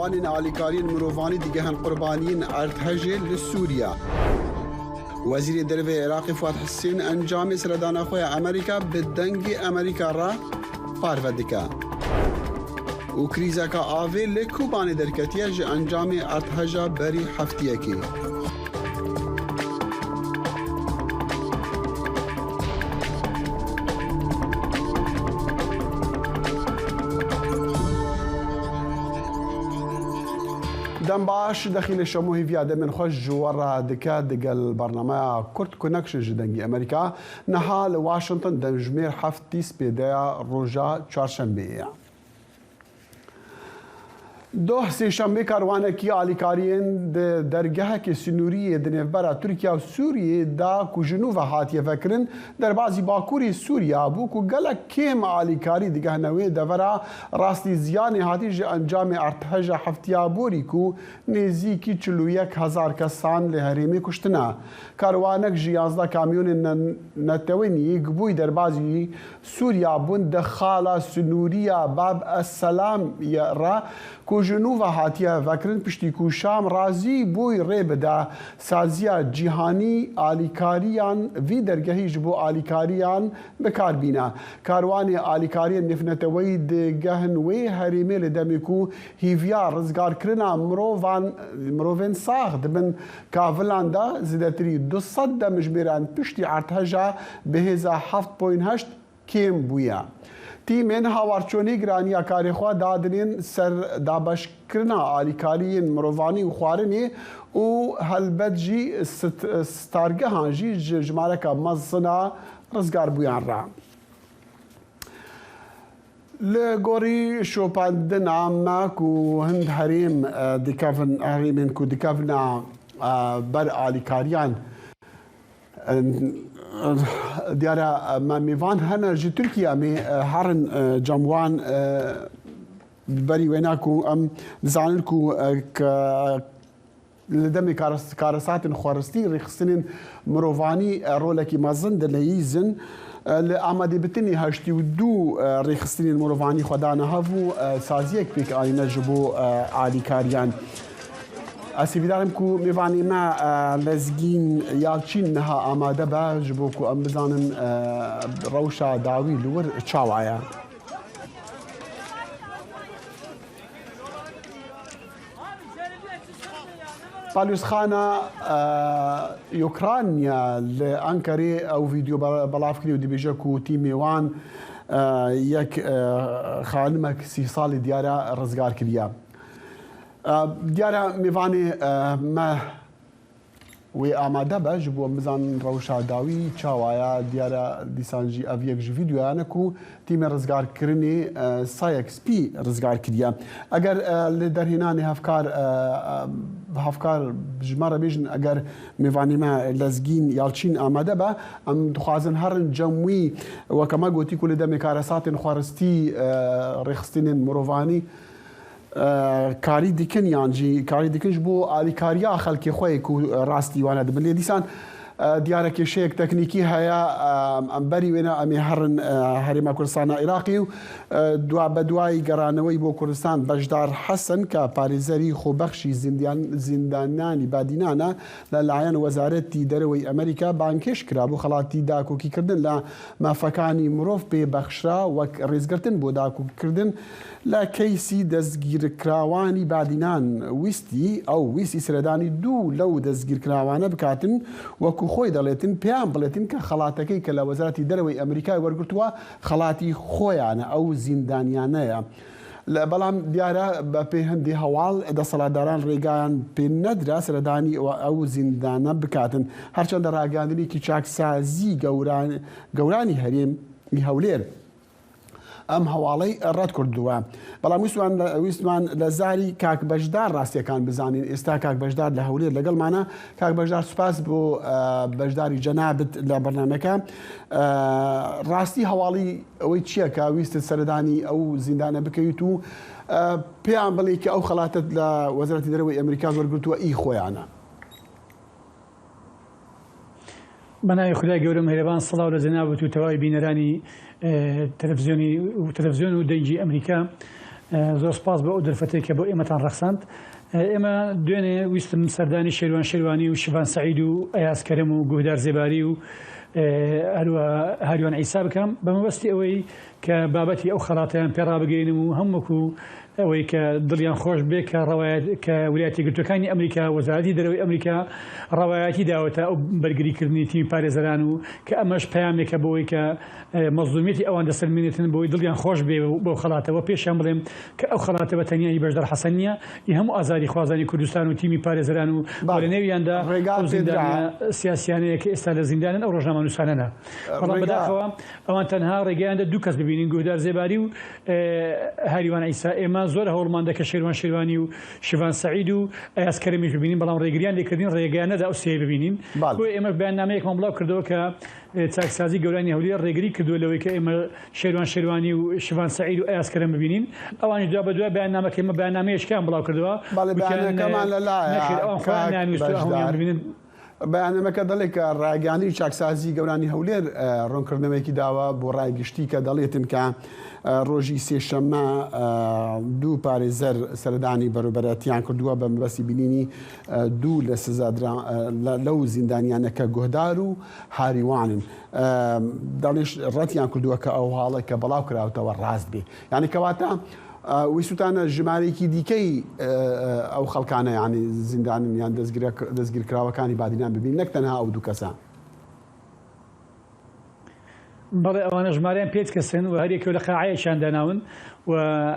Karwanên alîkariyên mirovanî digihin qurbaniyên erdhejê li Sûriya. Wezîrê Derve yê Iraqê Fuad Hisên encamê seredana xwe ya Amerîka bi dengê Amerîka re parve dike. Û krîzeka avê li Kobanê derketiye ji encamê erdheja berî heftiyekê. Dem baş Dexîlê Şemo hêviya demên xwe ji we re dike digel bernameya Kurd Connection ji Dengê Amerîka. Niha li Washington demjimêr heftî spêdeya roja çarşembê ye. Doh sêşembê karwanekî alîkariyên di dergehekê sinûrî yê di nêvbera Tirkiye û Sûriyê de ku ji nû ve hatiye vekirin, derbazî Bakurê Sûriya bû ku gelek kêm alîkarî digehne wê devera rastî ziyanê hatî ji encamê erdheja heftiya borî ku nêzîkî 41 hezar kesan li herêmê kuştine. Karwanek ji 11 kamyonên netewên yekbûyî derbazî Sûriya bûn di xala sinûrî ya Bab es-Selam ye re ku ji nû ve hatiye vekirin piştî ku Şam razî bûy rê bide saziya cîhanî alîkariyan vî dergehî ji bo alîkariyan bikar bîne. Karwanê alîkariyên nêvneteweyî digehin wê herêmê li demê ku hîviya rizgarkirina mirovan mirovên sax dibin Kavilan de zêdetirî 200 demjimêran piştî erdheja bi hêza 7.8 kêm bûye. Tîmên hawarçûnê giraniya karê xwe dadinên ser dabeşkirina alîkariyên mirovanî û xwarinê û helbet jî stargehan jî ji jimareka mezin a rizgarbûyan re. Li gorî şopandina me ku hind herêm dikevin herêmên ku dikevina ber alîkariyan diyar e me mêvan hene ji Tirkiye em ê herin cem wan berî wêna ku em dizanin ku Li demê karesatên xweristî rêxistinên mirovanî rolekî mezin dileyîzin. Li Amedê bi tenê 82 rêxistinên mirovanî xwe dane hev û saziyek pêk anîne ji bo alîkariyan. Ez hêvîdar im ku mêvanê me Lezgîn Yalçîn niha amade be ji bo ku em bizanin rewşa dawî li wir çawa ye. Balyozxana Ukrayna li Enqerê ew vîdeo belav kiriye û dibêje ku tîmê wan yek xanimek sî salî diyar e rizgar kiriye. Diyar e mêvanê me Wê amade be ji bo em bizanin rewşa dawî çawa ye. Diyar e dîsan jî ev yek ji vîdeoyan e ku tîmê rizgarkirinê sayek spî rizgar kiriye. Eger li derhênanê hevkar hevkar ji me re bêjin eger mêvanê me Lezgîn Yalçîn amade be em dixwazin herin cem wî weke me gotî ku li demê karesatên xweristî rêxistinên mirovanî Karî dikin yan jî karî dikin ji bo alîkariya xelkê xwe yê ku rastî wan dibin. Lê dîsan diyar e kêşeyek teknîkî heye em berî wêne em ê herin Herêma Kurdistana Iraqê û dua bi duayî geraneweyî bo Kurdistan Beşdar Hesen ke parêzerî xwebexşî zîndananî Badînan e li layen Wezaretî Dereweyî Amerîka bangkêş kirabû xelatî dakokîkirtin li mafekanî mirov pê bexşra wek rêzgirtin bo dakokîkirtin لە کەیسی دەستگیرکراوانی بادینان ویستی ئەو ویستی سەردانی دوو لەو دەستگیرکراوانە بکاتن وەکو خۆی دەڵێتن پێیان بڵێتن کە خەڵاتەکەی کە لە وەزارەتی دەرەوەی ئەمریکای وەرگرتووە خەڵاتی خۆیانە ئەو زیندانیانەیە لە بەڵام دیارە بە پێی هەندی هەواڵ دەسەڵاتداران ڕێگایان پێ نەدرا سەردانی ئەو زیندانە بکاتن هەرچەندە ڕاگەیاندنێکی چاکسازی گەوران گەورانی هەرێمی هەولێر ئەم هەواڵەی ڕەت کردووە. بەڵام ویستمان ویستمان لە زاری کاک بەشدار ڕاستیەکان بزانین. ئێستا کاک بەشدار لە هەولێر لەگەڵمانە. کاک بەشدار سوپاس بۆ بەشداری جەنابت لە بەرنامەکە. ڕاستی هەواڵی ئەوەی چییە کە ویستت سەردانی ئەو زیندانە بکەیت و پێیان بڵێ کە ئەو خەڵاتت لە وەزارەتی دەرەوەی ئەمریکا وەرگرتووە ئی خۆیانە؟ بەناوی خودای گەورە مهرەبان سڵاو لە جەنابت و تەواوی بینەرانی تەلەفزیۆنی و تەلەفزیۆن و دەنگی ئەمریکا. زۆر سپاس بۆ ئەو دەرفەتەی کە بۆ ئێمەتان ڕەخساند. ئێمە دوێنێ ویستم سەردانی شێروان شێروانی و شڤان سەعید و ئەیاز کەرەم و گوهدار زێباری و هەروەها هاریوان عیسا بکەم بە مەبەستی ئەوەی کە بابەتی ئەو خەڵاتەیان پێ ڕابگەیەنم و هەم وەکو ئەوەی کە دڵیان خۆش بێ کە ڕەوایەت کە ولایەتە یەکگرتووەکانی ئەمریکا وەزارەتی دەرەوەی ئەمریکا ڕەوایەتی داوەتە ئەو بەرگریکردنی تیمی پارێزەران و کە ئەمەش پەیامێکە بۆ ئەوەی کە مەزلومیەتی ئەوان دەسەلمێنێتن بۆی دڵیان خۆش بێ بەو خەڵاتە وە پێشیان بڵێم کە ئەو خەڵاتە بە تەنیا هی بەشدار حەسەن نیە هی هەموو ئازادیخوازانی کوردستان و تیمی پارێزەران و وە لە نێویاندا ڕێگا ئەو پێدرا. زیندانیە سیاسیانەیە کە ئێستا لە زیندانن ئەو ڕۆژنامەنووسانەنە بەڵام ڕێگا. بەداخەوە ئەوان تەنها ڕێگەیان دا دوو کەس ببینین گوهدار زێباری و هاریوان عیسا ئێمە زۆر هەوڵمان دا کە شێروان شێروانی و شڤان سەعید و ئەیاز کەرەمیش ببینین بەڵام ڕێگریان لێکردین ڕێگەیان نەدا ئەو سێیە ببینین بەڵێ. بۆیە ئێمەش بەیاننامەیەکمان بڵاو کردەوە کە چاکسازی گەورانی هەولێر ڕێگری کردووە لەوەی کە ئێمە شێروان شێروانی و شڤان سەعید و ئەیاز کەرەم ببینین، ئەوانیش دوا بەدوای بەیاننامەکەی ئێمە بەیاننامەیەکیان بڵاو کردەوە بەڵێ وتیان بەیاننەکەمان لەلایە نەخێر ئەوان خۆیان کاک نایانویستووە هەموویان بەشدار. ببینن. بەیاننامەکە دەڵێت کە ڕاگەیاندنی چاکسازی گەورانی هەولێر ڕوونکردنەوەیەکی داوە بۆ ڕای گشتی کە دەڵێتن کە ڕۆژی سێشەممە دوو پارێزەر سەردانی بەڕێوەبەرایەتیان کردووە بە مەبەستی بینینی دوو لە سزادرا لەو زیندانیانە کە گوهدار و هاریوانن دەڵێش ڕەتیان کردووە کە ئەو هاڵە کە بەڵاو کراوتەوە ڕاست بێ یعنی کەواتە ویستوتانە ژمارەیەکی دیکەی ئەو خەڵکانە یعنی زیندانن یان دەستگیرکراوەکانی بادینان ببین نەک تەنها ئەو دوو کەسە. بەڵێ ئەوانە ژمارەیان پێنج کەسن و هەریەکەو لە قاعەیەکیان داناون و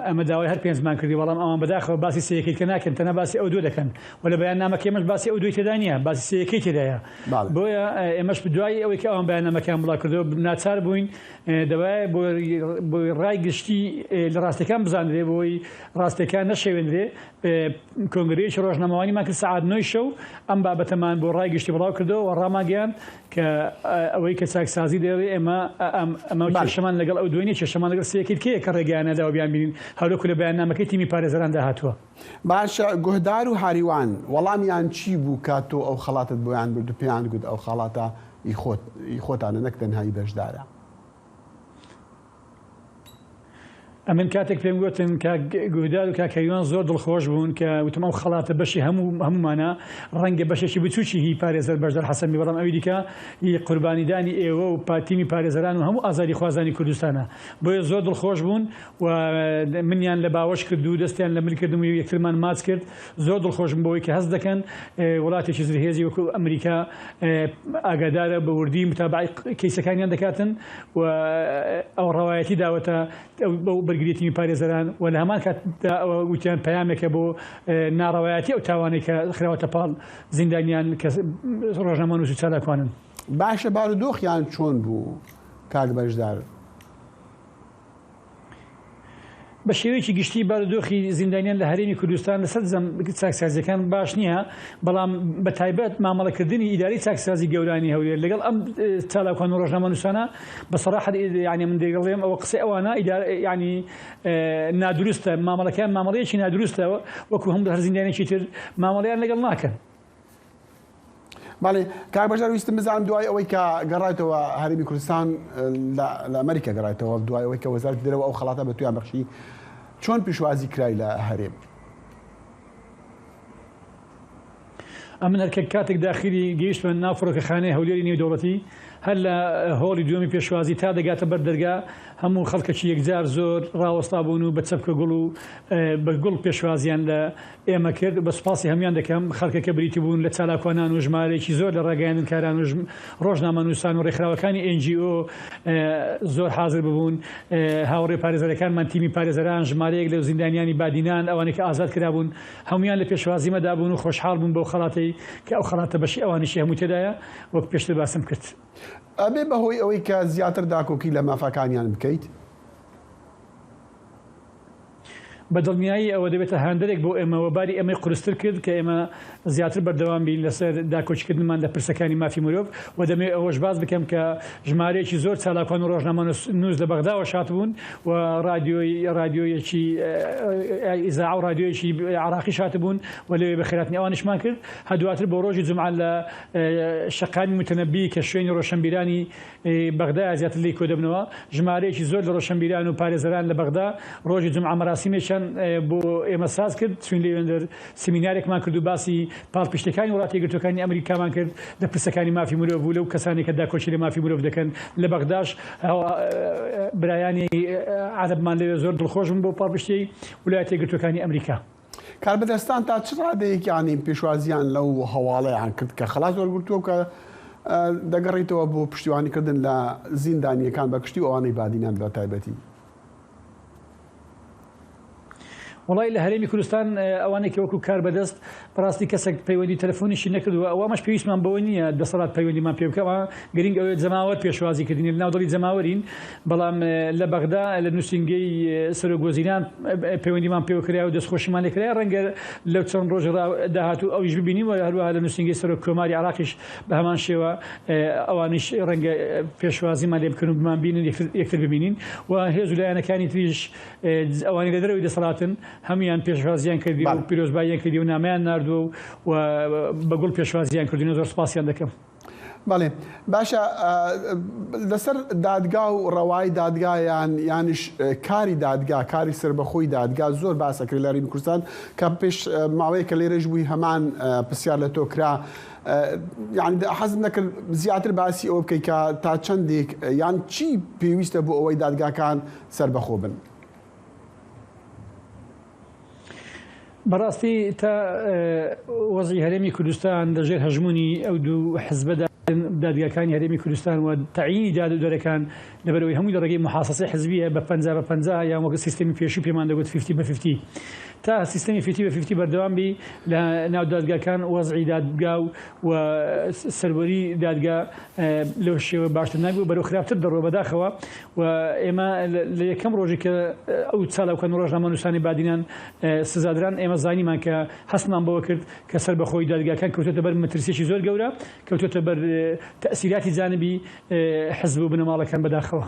ئەمە داوای هەر پێنجمان کردی بەڵام ئەوان بەداخەوە باسی سێیەکەی کە ناکەن تەنها باسی ئەو دوو دەکەن و لە بەیاننامەکەی ئێمەش باسی ئەو دووی تێدا نییە باسی سێیەکەی تێدایە بۆیە ئێمەش دوای ئەوەی کە ئەوان بەیاننامەکەیان بڵاو کردەوە ناچار بووین دەبایە بۆ ڕای گشتی لە ڕاستیەکان بزانرێ بۆی ڕاستیەکان نەشێوێنرێ کۆنگرەیەکی ڕۆژنامەوانیمان کرد سەعات نۆی شەو ئەم بابەتەمان بۆ ڕای گشتی بڵاو کردەوە و ڕامانگەیاند کە ئەوەی کە چاکسازی دەیڵێ ئێمە ئەمە کێشەمان لەگەڵ ئەو دوێنێ کێشەمان لەگەڵ سێیەکی کێیە کە ڕێگەیان نەداوە بیانبینین هەروەکو لە بەیاننامەکەی تیمی پارێزەراندا هاتووە. باشە گوهدار و هاریوان وەڵامیان چی بوو کە تۆ ئەو خەڵاتەت بۆیان برد و پێیان گوت ئەو خەڵاتە ئی خۆتانە نەک تەنها ئی بەشدارە؟ ئەمن کاتێک پێم گوتن کاک گوهدار و کاک هەیوان زۆر دڵخۆش بوون کە وتم ئەو خەڵاتە بەشی هەموو هەموومانە ڕەنگە بەشێکی بچووکی هی پارێزەر بەشدار حەسەن بێ بەڵام ئەوی دیکە هی قوربانیدانی ئێوە و تیمی پارێزەران و هەموو ئازادیخوازانی کوردستانە بۆیە زۆر دڵخۆش بوون و منیان لە باوەش کرد و دەستیان لە مل کردم و یەکترمان ماچ کرد زۆر دڵخۆشم بەوەی کە هەست دەکەن وڵاتێکی زلهێزی وەکو ئەمریکا ئاگادارە بە وردی متابعەی کەیسەکانیان دەکاتن و ئەو ڕەوایەتی داوەتە بەو بەرگری تیمی پارێزەران و لە هەمان کاتدا ئەوە وتیان پەیامێکە بۆ ناڕەوایەتی ئەو تاوانەی کە خراوەتە پاڵ زیندانیان کە ڕۆژنامەنووس و چالاکوانن. باشە بارودۆخیان چۆن بوو کاک بەشدار؟ بە شێوەیەکی گشتی بارودۆخی زیندانیان لە هەرێمی کوردستان لەسەر جەم چاکسازیەکان باش نییە، بەڵام بە تایبەت مامەڵەکردنی ئیدارەی چاکسازی گەورانی هەولێر لەگەڵ ئەم چالاکوان و ڕۆژنامەنووسانە بە سەراحەت یانی من دەیڵێم ئەوە قسەی ئەوانە ئیدارە یانی نادروستە مامەڵەکەیان مامەڵەیەکی نادروستە وەکو هەموو هەر زیندانێکی تر مامەڵەیان لەگەڵ ناکەن. بەڵێ کاک بەشدار ویستم بزانم دوای ئەوەی کە گەڕایتەوە هەرێمی کوردستان لە ئەمریکا گەڕایتەوە دوای ئەوەی کە وەزارەتی دەرەوە ئەو خەڵاتە بە تویان بەخشی چۆن پیشوازی کرای لە هەرێم؟ ئەمن هەر کە کاتێک داخلی گەیشتمە ناو فڕۆکەخانەی هەولێری نێودەوڵەتی هەر لە هۆڵی دووەمی پێشوازی تا دەگاتە بەر دەرگا هەموو خەڵکەکی یەکجار زۆر ڕاوەستا بوون و بە چەپکە گوڵ و بە گوڵ پێشوازیان لە ئێمە کرد و بە سوپاسی هەموویان دەکەم، خەڵکەکە بریتی بوون لە چالاکوانان و ژمارەیەکی زۆر لە ڕاگەیاندنکاران و ڕۆژنامەنووسان و ڕێکخراوەکانی NGO زۆر حازر ببوون، هاوڕێ پارێزەرەکانمان تیمی پارێزەران، ژمارەیەک لە زیندانیانی بادینان ئەوانەی کە ئازاد کرابوون هەموویان لە پێشوازیمەدا بوون و خۆشحاڵ بوون بەو خەڵاتەی کە ئەو خەڵاتە بەشی ئەوانیشی هەموو تێدایە وەک پێشتر باسم کرد. ئەبێ بەهۆی ئەوەی کە زیاتر داکۆکی لە مافەکانیان بکەیت؟ بە دڵنیایی ئەوە دەبێتە هاندەرێک بۆ ئێمە و باری ئێمەی قورستر کرد کە ئێمە زیاتر بەردەوام بین لەسەر داکۆکیکردنمان لە پرسەکانی مافی مرۆڤ و دەمەوێت ئەوەش باس بکەم کە ژمارەیەکی زۆر چالاکوان و ڕۆژنامەنووس لە بەغداوەش هاتبوون و ڕادیۆی ڕادیۆیەکی ئیزاعە و ڕادیۆیەکی عێراقیش هاتبوون و لەوێ بەخێرهاتنی ئەوانیشمان کرد. هەدواتر بۆ ڕۆژی جومعە لە شەقامی موتەنەبی کە شوێنی ڕۆشەنبیرانی بەغدایە زیاتر لێی کۆدەبنەوە، ژمارەیەکی زۆر لە ڕۆشەنبیران و پارێزەران لە بەغدا ڕۆژی جومعە مەراسیمێکیان. یەکگرتووەکان بۆ ئێمە ساز کرد، چووین لەوێندەر سیمینارێکمان کرد و باسی پاڵپشتیەکانی وڵاتە یەکگرتووەکانی ئەمریکامان کرد لە پرسەکانی مافی مرۆڤ و لەو کەسانەی کە داکۆکی لە مافی مرۆڤ دەکەن لە بەغداش برایانی عەرەبمان لەوێ زۆر دڵخۆش بوون بەو پاڵپشتیەی ولایەتە یەکگرتووەکانی ئەمریکا. کاربەدەستان تا چ ڕادەیەک یانی پێشوازیان لەو هەواڵەیان کرد کە خەڵات وەرگرتووە و کە دەگەڕیتەوە بۆ پشتیوانی کردن لە زیندانییەکان بە گشتی و ئەوانەی بادینان بە تایبەتی؟ وەڵای لە هەرێمی کوردستان ئەوانەی کە وەکو کاربەدەست بەڕاستی کەسێک پەیوەندی تەلەفۆنیشی نەکردووە ئەوە ئەمەش پێویستمان بەوە نییە دەسەڵات پەیوەندیمان پێ بکە گرنگ ئەوەیە جەماوەر پێشوازی کردنی لەناو دڵی جەماوەرین بەڵام لە بەغدا لە نووسینگەی سەرۆک وەزیران پەیوەندیمان پێوە کرا و دەستخۆشیمان لێ کرا ڕەنگە لەو چەند ڕۆژی داهاتوو ئەویش ببینین و هەروەها لە نووسینگەی سەرۆک کۆماری عێراقیش بە هەمان شێوە ئەوانیش ڕەنگە پێشوازیمان لێ بکەن و بمانبینن یەکتر ببینین و هێز و لایەنەکانی تریش ئەوانەی لە دەرەوەی دەسەڵاتن هەموویان پێشوازیان کردی و پیرۆزباییان کردی و نامەیان ناردووە و بە گوڵ پێشوازیان کردوین زۆر سپاسیان دەکەم. بەڵێ باشە لەسەر دادگا و ڕەوای دادگا یان یانیش کاری دادگا کاری سەربەخۆی دادگا زۆر باس ئەکرێت لە هەرێمی کوردستان کە پێش ماوەیەک کە لێرەش بووی هەمان پرسیار لە تۆ کرا یعنی حەزم نەکرد زیاتر باسی ئەوە بکەیت کە تا چەندێک یان چی پێویستە بۆ ئەوەی دادگاکان سەربەخۆ بن؟ بەڕاستی تا وەزعی هەرێمی کوردستان لە ژێر هەژموونی ئەو دوو حزبەدا دادگاکانی هەرێمی کوردستان و تەعیینی دادوەرەکان لەبەرئەوەی هەمووی لە ڕێگەی موحاسەسەی حزبییە بە 50 بە 50 یان وەک سیستەمی پێشوو پێمان دەگوت فیفتی بە فیفتی تا سیستەمی فیفتی بە فیفتی بەردەوام بی لە ناو دادگاکان وەزعی دادگا و سەروەری دادگا لەو شێوە باشتر نابی و بەرەو خراپتر دەڕۆ بەداخەوە و ئێمە لە یەکەم ڕۆژی کە ئەو چالاکوان و ڕۆژنامەنووسانی بادینان سزادران ئێمە زانیمان کە هەستمان بەوە کرد کە سەربەخۆیی دادگاکان کەوتۆتە بەر مەترسییەکی زۆر گەورە، کەوتۆتە بەر تەئسیراتی جانبی حزب و بنەماڵەکان بەداخەوە.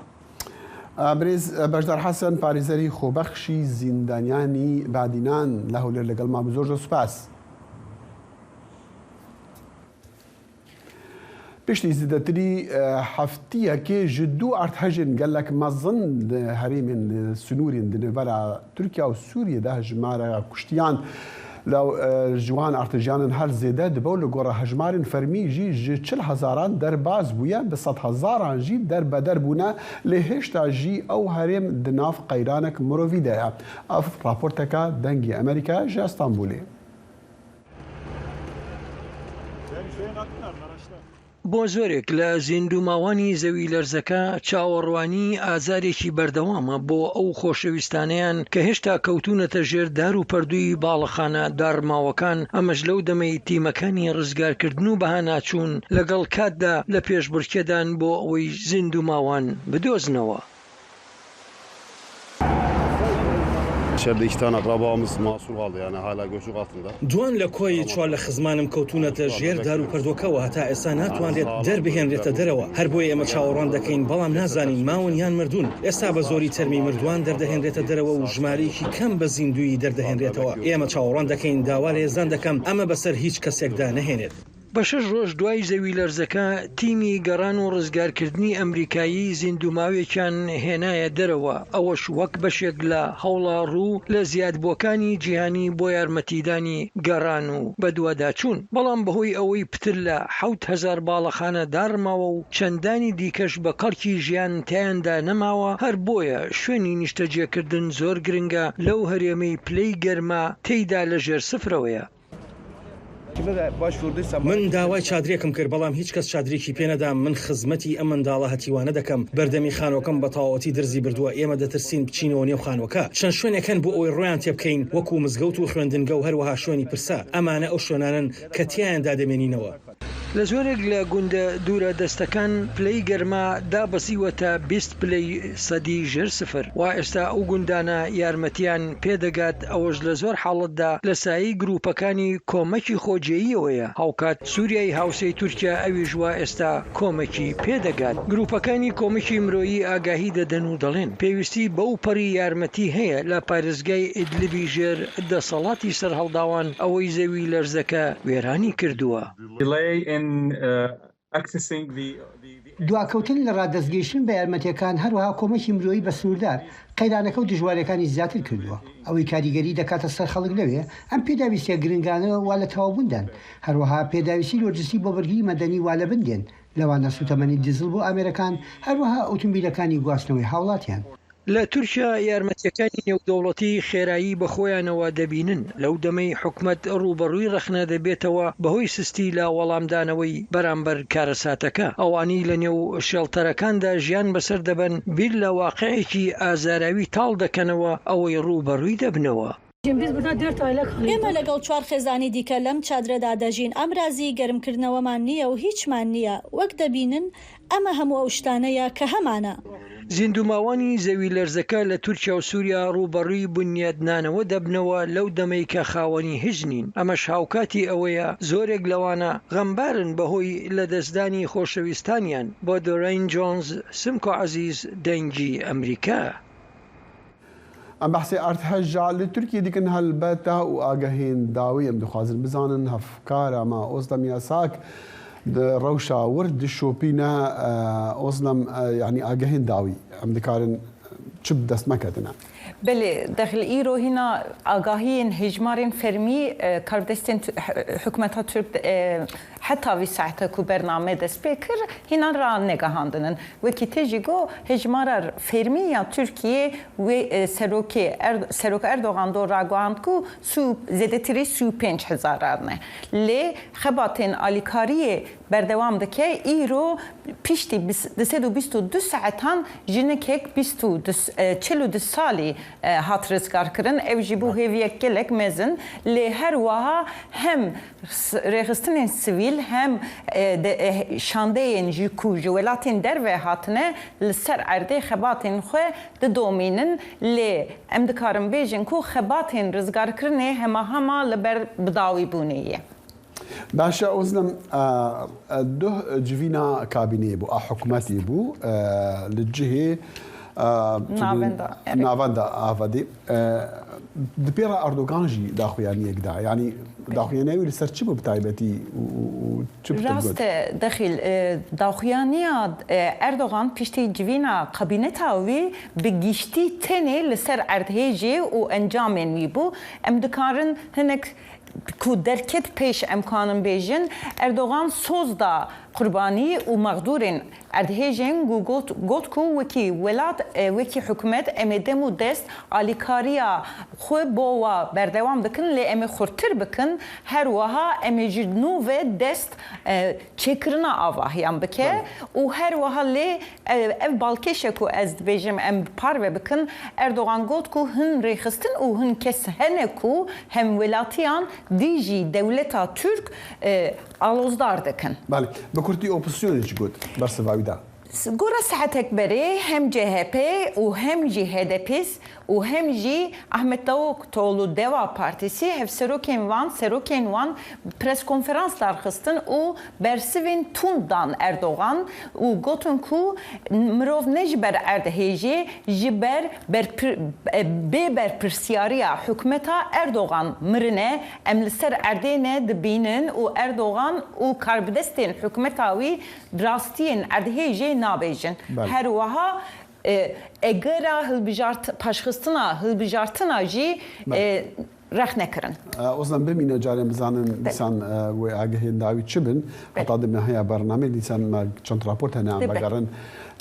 برێز بەشدار حەسەن پارێزەری خۆبەخشی زیندانیانی بادینان لە هەولێر لەگەڵمان بوو زۆر زۆر سوپاس. Piştî zêdetirî heftiyekê ji du erdhejên gelek mezin li herêmên sinûrên di navbera Tirkiye û Sûriyê de hejmara kuştiyan ji wan erdhejiyanan her zêde dibe û li gora hejmarên fermî jî ji 40 hezaran derbas bûye bi sedhezaran jî derbeder bûne lê hêşta jî ew herêm di nav qeyranek mirovî de ye. Ev raporteke Dengê Amerîka ji Stenbolê. بۆ زۆرێک لە زیندووماوانی زەویلەرزەکە چاوەڕوانی ئازارێکی بەردەوامە بۆ ئەو خۆشەویستانەیان کە هێشتا کەوتوونەتە ژێر دار و پەردووی باڵەخانە داڕماوەکان، ئەمەش لەو دەمەی تیمەکانی ڕزگارکردن و بەهاناچوون لەگەڵ کاتدا لە پێشبڕکێدان بۆ ئەوەی زیندووماوان بدۆزنەوە. دوان لە کۆی چوار لە خزمانم کەوتوونەتە ژێر داروپەردووەکەوە، هەتا ئێستا ناتوانرێت دەربهێنرێتە دەرەوە، هەر بۆیە ئێمە چاوەڕوان دەکەین، بەڵام نازانین ماون یان مردوون، ئێستا بە زۆری تەرمی مردووان دەردەهێنرێتە دەرەوە و ژمارەیەکی کەم بە زیندوویی دەردەهێنرێتەوە، ئێمە چاوەڕوان دەکەین، داوا لە یەزدان دەکەم ئەمە بەسەر هیچ کەسێکدا نەهێنێت. بە شەش ڕۆژ دوای زەویلەرزەکە، تیمی گەڕان و ڕزگارکردنی ئەمریکایی زیندووماوێکیان هێنایە دەرەوە، ئەوەش وەک بەشێک لە هەوڵە ڕوو لە زیادبووەکانی جیهانی بۆ یارمەتیدانی گەڕان و بەدواداچوون، بەڵام بەهۆی ئەوەی پتر لە 7000 باڵەخانە داڕماوە و چەندانی دیکەش بە کەڵکی ژیان تیایاندا نەماوە، هەر بۆیە شوێنی نیشتەجێکردن زۆر گرنگە لەو هەرێمەی پلەی گەرما تێیدا لەژێر سفرەوەیە. من داوای چادرێکم کرد، بەڵام هیچ کەس چادرێکی پێنەدام، من خزمەتی ئەم منداڵە هەتیوانە دەکەم، بەردەمی خانووەکەم بە تەواوەتی درزی بردووە، ئێمە دەترسین بچینەوە نێو خانووەکە، چەند شوێنێک هەن بۆ ئەوەی ڕۆیان تێبکەین، وەکو مزگەوت و خوێندنگە و هەروەها شوێنی پرسە، ئەمانە ئەو شوێنانەن کە تیایاندا دەمێنینەوە. لە زۆرێک لە گوندە دوورە دەستەکان پلەی گەرما دابەزیوەتە 20 پلەی سەدی ژێر سفر، وا ئێستا ئەو گوندانە یارمەتیان پێدەگات، ئەوەش لە زۆر حاڵەتدا لە سایەی گروپەکانی کۆمەکی خۆجێییەوەیە، هاوکات سوریای هاوسێی تورکیا ئەویش وا ئێستا کۆمەکی پێدەگات. گروپەکانی کۆمەکی مرۆیی ئاگاهی دەدەن و دەڵێن، پێویستی بەو پەڕی یارمەتی هەیە لە پارێزگای ئیدلبی ژێر دەسەڵاتی سەرهەڵداوان ئەوەی زەوی لەرزەکە وێرانی کردووە. دواکەوتن لە ڕادەستگەیشتن بە یارمەتییەکان، هەروەها کۆمەکی مرۆیی بە سنووردار، قەیرانەکە و دژوارییەکانی زیاتر کردووە. ئەوەی کاریگەری دەکاتە سەر خەڵک لەوێ، ئەم پێداویستییە گرنگانە وا لە تەواوبووندان. هەروەها پێداویستی لۆجستی بۆ بەرگری مەدەنی وا لە بن دێن، لەوانە سووتەمەنی دیزڵ بۆ ئامێرەکان، هەروەها ئوتومبیلەکانی گواستنەوەی هاوڵاتیان. لە تورکیا یارمەتییەکانی نێودەوڵەتی خێرایی بەخۆیانەوە دەبینن، لەو دەمەی حکومەت ڕووبەڕووی ڕەخنە دەبێتەوە بەهۆی سستی لە وەڵامدانەوەی بەرامبەر کارەساتەکە. ئەوانەی لەنێو شێڵتەرەکاندا ژیان بەسەر دەبەن بیر لە واقعێکی ئازاراوی تاڵ دەکەنەوە ئەوەی ڕووبەڕووی دەبنەوە. ئێمە لەگەڵ چوار خێزانی دیکە لەم چادرەدا دەژین، ئامرازی گەرمکردنەوەمان نییە و هیچمان نییە، وەک دەبینن ئەمە هەموو ئەو شتانەیە کە هەمانە. زیندووماوانی زەویلەرزەکە لە تورکیا و سوریا ڕووبەڕووی بونیادنانەوە دەبنەوە لەو دەمەی کە خاوەنی هیچ نین، ئەمەش هاوکاتی ئەوەیە زۆرێک لەوانە غەمبارن بەهۆی لەدەستدانی خۆشەویستانیان. بۆ دۆرەین جۆنز، سمکۆ عەزیز، دەنگی ئەمریکا. Em behsê erdheja li Tirkiyê dikin helbete û agehên dawî em dixwazin bizanin hevkara me Ozlem Yasak di rewşa wir dişopîne Ozlem yanî agehên dawî em dikarin çi bi dest me ketine? Belê, dexil îro hîna agahiyên hejmarên fermî karbidestên hikûmeta Tirk Heta vî saete ku bername dest pê kir, hînan ranegihandinin. Wekî te jî got, hejmara fermî ya Tirkiyê wê serokê Serok Erdogan do ragihand ku sû zêdetirî 35 hezaran e. Lê xebatên alîkariyê berdewam dike. Îro piştî 222 saetan jinikek 42 salî hat rizgarkirin. Ew jî bû hêviyek gelek mezin. Lê her wiha hem Rêxistinên sivîl hem şandeyên ji ku ji welatên derve hatine li ser erdê xebatên xwe didomînin lê em dikarin bêjin ku xebatên rizgarkirinê hema hema li ber bidawîbûnê ye. Baş e Ozlem, duh civîna kabîneyê bû a hikûmetê bû li cihê navenda Avadê. Di pê re Erdogan jî daxuyaniyek da. Yanî daxuyaniya wî li ser çi bû bi taybetî û çi bi te got? Rast e Dexîl, daxuyaniya Erdogan piştî civîna kabîneta wî bi giştî tenê li ser erdhêjê û encamên wî bû. Em dikarin hinek ku derket pêş em kanin bêjin Erdogan soz da qurbanî û mexdûrên Erdhêjên ku got got ku wekî welat wekî hikûmet em ê dem û dest alîkariya xwe bo wa berdewam bikin lê em ê xurttir bikin her wiha em ê ji nû ve dest çêkirina avahiyan bike û her wiha lê ev balkêş e ku ez dibêjim em bi parve bikin Erdogan got ku hin rêxistin û hin kes hene ku hemwelatiyan dijî dewleta Turk alozdar dikin. Belê, bi kurtî opozisyonê çi got bersiva wî da? Gora saetek berê hem CHP û hem jî HDP û hem jî Ahmet Davutoglu Deva Partîsî hevserokên wan serokên wan preskonferans darxistin û bersivên tund dan Erdogan û gotin ku mirov ne ji ber erdhêjê ji ber bê berpirsiyariya hikûmeta Erdogan mirine Em li ser erdê ne dibînin û Erdogan û karbidestên hikûmeta wî rastiyên erdhêjê nabêjin. Her wiha egera paşxistina hilbijartina jî rexne kirin. Ozlem bimîne carên bizanin dîsan wê agehên dawî çi bin. Heta di meheya bernameyê dîsan me çend raport hene em vegerin.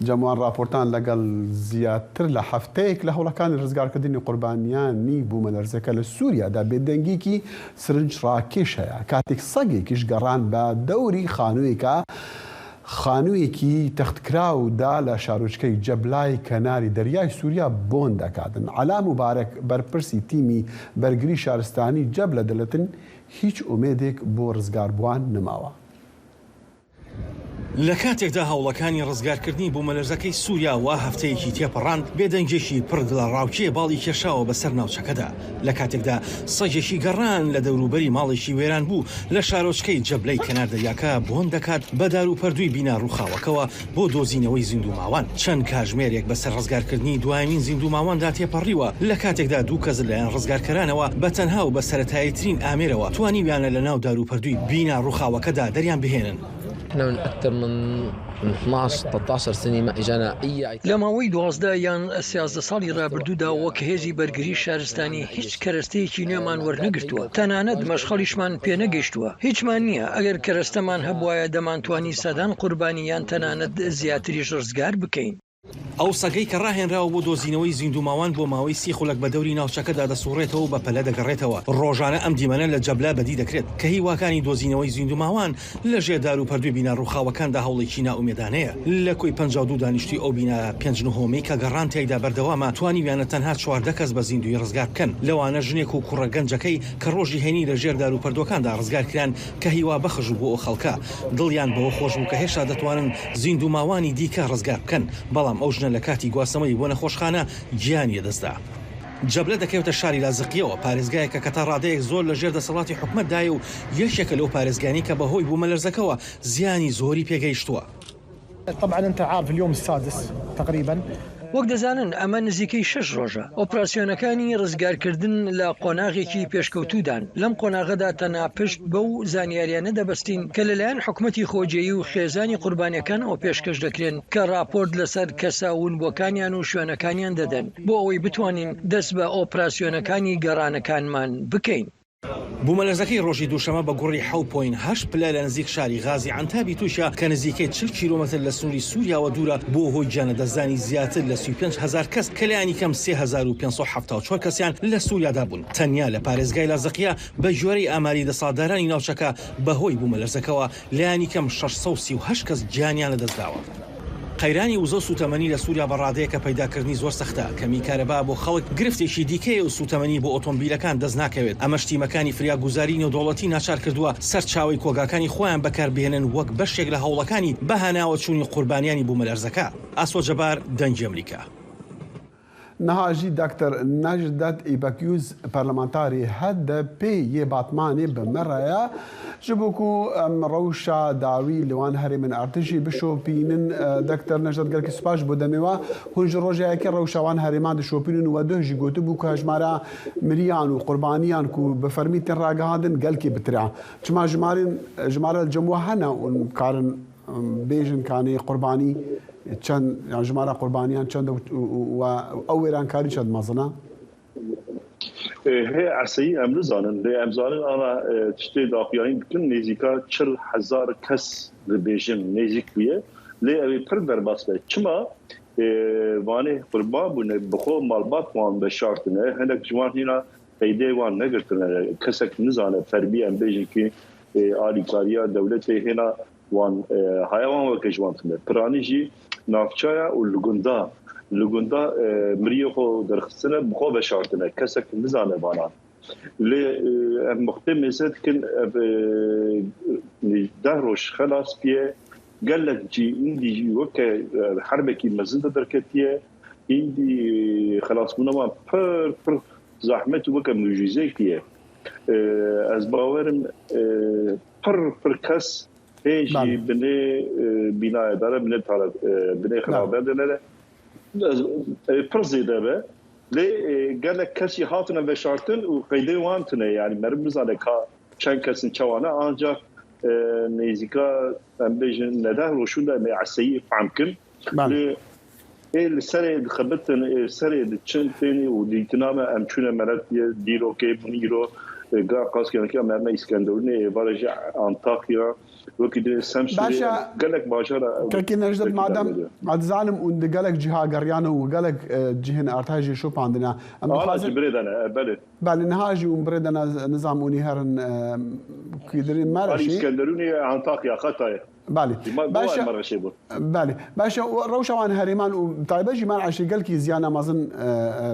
Cem wan raportan legel ziyatır li hefteyek li hewlekani rizgarkirdinî qurbaniyani bûmelerzeke li Sûriya de bêdengîkî sirincrakêş heye. Katêk segêkîş geran be dewrî xanûyêka xanûyêkî textkraw da li şaroçkey Ceblay kenarî deryay Sûriya bon dekatin. Ela Mubarek berpirsî tîmî bergirî şaristanî Ceble diletin hîç umêdêk bo rizgarbuwan nemawa. لە کاتێکدا هەوڵەکانی ڕزگارکردنی بوومەلەرزەکەی سووریا وا هەفتەیەکی تێپەڕاند، بێدەنگییەکی پڕ دڵەڕاوکێ باڵی کێشاوە بەسەر ناوچەکەدا، لە کاتێکدا سەگێکی گەڕان لە دەوروبەری ماڵێکی وێرانبوو لە شارۆچکەی جەبلەی کەنار دەریاکە بۆن دەکات بە داروپەردووی بینا ڕووخاوەکەوە بۆ دۆزینەوەی زیندووماوان. چەند کاژمێرێک بەسەر ڕزگارکردنی دوایەمین زیندووماواندا تێپەڕیوە، لە کاتێکدا دوو کەس لەلایەن ڕزگارکەرانەوە بە تەنها و بە سەرەتاییترین ئامێرەوە توانیویانە لەناو داروپەردووی بینا ڕووخاوەکەدا دەریان بهێنن. لە ماوەی 12 یان 13 ساڵی ڕابردوودا وەک هێزی بەرگری شارستانی هیچ کەرەستەیەکی نوێمان وەرنەگرتووە، تەنانەت مەشخەڵیشمان پێنەگەیشتووە. هیچمان نییە. ئەگەر کەرەستەمان هەبوایە دەمانتوانی سەدان قوربانی یان تەنانەت زیاتریش ڕزگار بکەین. ئەو سەگەی کە ڕاهێنراوە بۆ دۆزینەوەی زیندووماوان بۆ ماوەی سی خولەک بە دەوری ناوچەکەدا دەسوڕێتەوە و بە پەلە دەگەڕێتەوە. ڕۆژانە ئەم دیمەنە لە جەبلە بەدی دەکرێت کە هیواکانی دۆزینەوەی زیندووماوان لە ژێر داروپەردووی بینا ڕووخاوەکاندا هەوڵێکی نائومێدانەیە. لە کۆی 52 دانیشتووی ئەو بینا پێنج نهۆمەی کە گەڕان تیایدا بەردەوامە، توانیویانە تەنها 14 کەس بە زیندوویی ڕزگار بکەن، لەوانە ژنێک و کوڕە گەنجەکەی کە ڕۆژی هەینی لە ژێر داروپەردووەکاندا ڕزگار کران کە هیوابەخش بوو بۆ ئەو خەڵکە. دڵیان بەوە خۆش بوو کە هێشتا دەتوانن زیندووماوانی دیکە ڕزگار بکەن، بەڵام ئەو ژنە لە کاتی گواستنەوەی بۆ نەخۆشخانە گیانی لەدەستدا. جەبلە دەکەوێتە شاری لازقیەوە، پارێزگایەکە کە تا ڕادەیەک زۆر لە ژێر دەسەڵاتی حکومەتدایە و یەکێکە لەو پارێزگانەی کە بەهۆی بوومەلەرزەکەوە زیانی زۆری پێگەیشتووە. طبعا انت عارف اليوم السادس تقريبا. وەک دەزانن ئەمە نزیکەی شەش ڕۆژە ئۆپراسیۆنەکانی ڕزگارکردن لە قۆناغێکی پێشکەوتوودان، لەم قۆناغەدا تەنها پشت بەو زانیاریانە دەبەستین کە لەلایەن حکومەتی خۆجێی و خێزانی قوربانیەکانەوە پێشکەش دەکرێن کە ڕاپۆرت لەسەر کەسە ونبووەکانیان و شوێنەکانیان دەدەن بۆ ئەوەی بتوانین دەست بە ئۆپراسیۆنەکانی گەڕانەکانمان بکەین. بوومەلەرزەکەی ڕۆژی دووشەمە بە گوڕی حەوت point هەشت پلە لە نزیک شاری غازی عەنتابی تورکیا کە نزیکەی 40 کیلۆمەتر لە سنووری سووریاوە دوورە، بووە هۆی گیانلەدەستدانی زیاتر لە 35 هەزار کەس کە لایەنیکەم 3574 کەسیان لە سووریادا بوون. تەنیا لە پارێزگای لازقیە بە گوێرەی ئاماری دەسەڵاتدارانی ناوچەکە بەهۆی بوومەلەرزەکەوە لایەنیکەم 638 کەس گیانیان لەدەستداوە. قەیرانی وزە و سووتەمەنی لە سووریا بە ڕادەیەکە پەیداکردنی زۆر سەختە، کەمیی کارەبا بۆ خەڵک گرفتێکی دیکەیە و سووتەمەنی بۆ ئۆتۆمبیلەکان دەست ناکەوێت، ئەمەش تیمەکانی فریاگوزاریی نێودەوڵەتی ناچار کردووە سەرچاوەی کۆگاکانی خۆیان بەکاربهێنن وەک بەشێک لە هەوڵەکانی بەهاناوەچوونی قوربانیانی بوومەلەرزەکە. ئاسۆ جەبار، دەنگی ئەمریکا. Niha jî Doktor Necdet Îpekyuz Parlementarê HDP yê Batmanê bi me re ye. Ji bo ku em rewşa dawî li wan herêmên artêşê bişopînin Doktor Necdet gelekî spas ji bo demê we. Hûn ji roja yekê rewşa wan herêman dişopînin û we duh jî gotibû ku hejmara miriyan û qurbaniyan ku bi fermî tên ragihandin gelekî bitir e. Çima jimarên jimara li cem we hene û karin Bêjin kanê qurbanî çend yan jimara qurbaniyan çend e û ew wêrankarî çend mezin e? Hê eseyî em nizanin lê em zanin ana tiştê daxuyanî dikin nêzîka 40 hezar kes dibêjin nêzîk bûye lê ew ê pir derbas be. Çima vanê qurban bûne bi xwe malbat wan veşartine hinek ji wan hîna qeydê wan negirtine kesek nizane fermî em bêjin kî alîkariya dewletê hêna wan haya wan weke ji wan tune. Piranî jî navçaya û li gunda li gunda miriyê xwe derxistine bi xwe veşartine. Kesek nizane vana. Lê em wextê mêze dikin ev deh roj xelas biye gelek cî îndî jî weke herbekî mezin de derketiye îndî xelasbûna wan pir pir zehmet û weke mucîzeyekî ye. Ez bawerim pir pir kes hê jî binê bînayê de ne, binê tale binê xirabe de ne. Pir zêde be. Lê gelek kes jî hatine veşartin û qeydê wan tune. Yanî meriv nizane ka çend kes in çawa ne. Ancak nêzîka em bêjin nedeh roj şûnde em ê eseyî fehm bikin. Lê ê li serê dixebitin, ê serê diçin tên û dîtina me em çûne Meletiyê, Dîrokê bûn îro ga qas gelekî em me Îskenderûnê, êvarê jî Antakya, wekî din Semsûrê em gelek bajara Kekê Necdet madem ez dizanim û di gelek ciha geriyane û gelek cihên erdhejê şopandine. Em dixwazin Jî birê de ne, belê. Belê niha jî û birê de ne nizam û nî herin kîdirê Mereşê. Îskenderûnê Antakya, Xetayê. Belê. Başe Belê. Başe rewşa wan herêman û taybet jî Mereşê gelkî ziyana mezin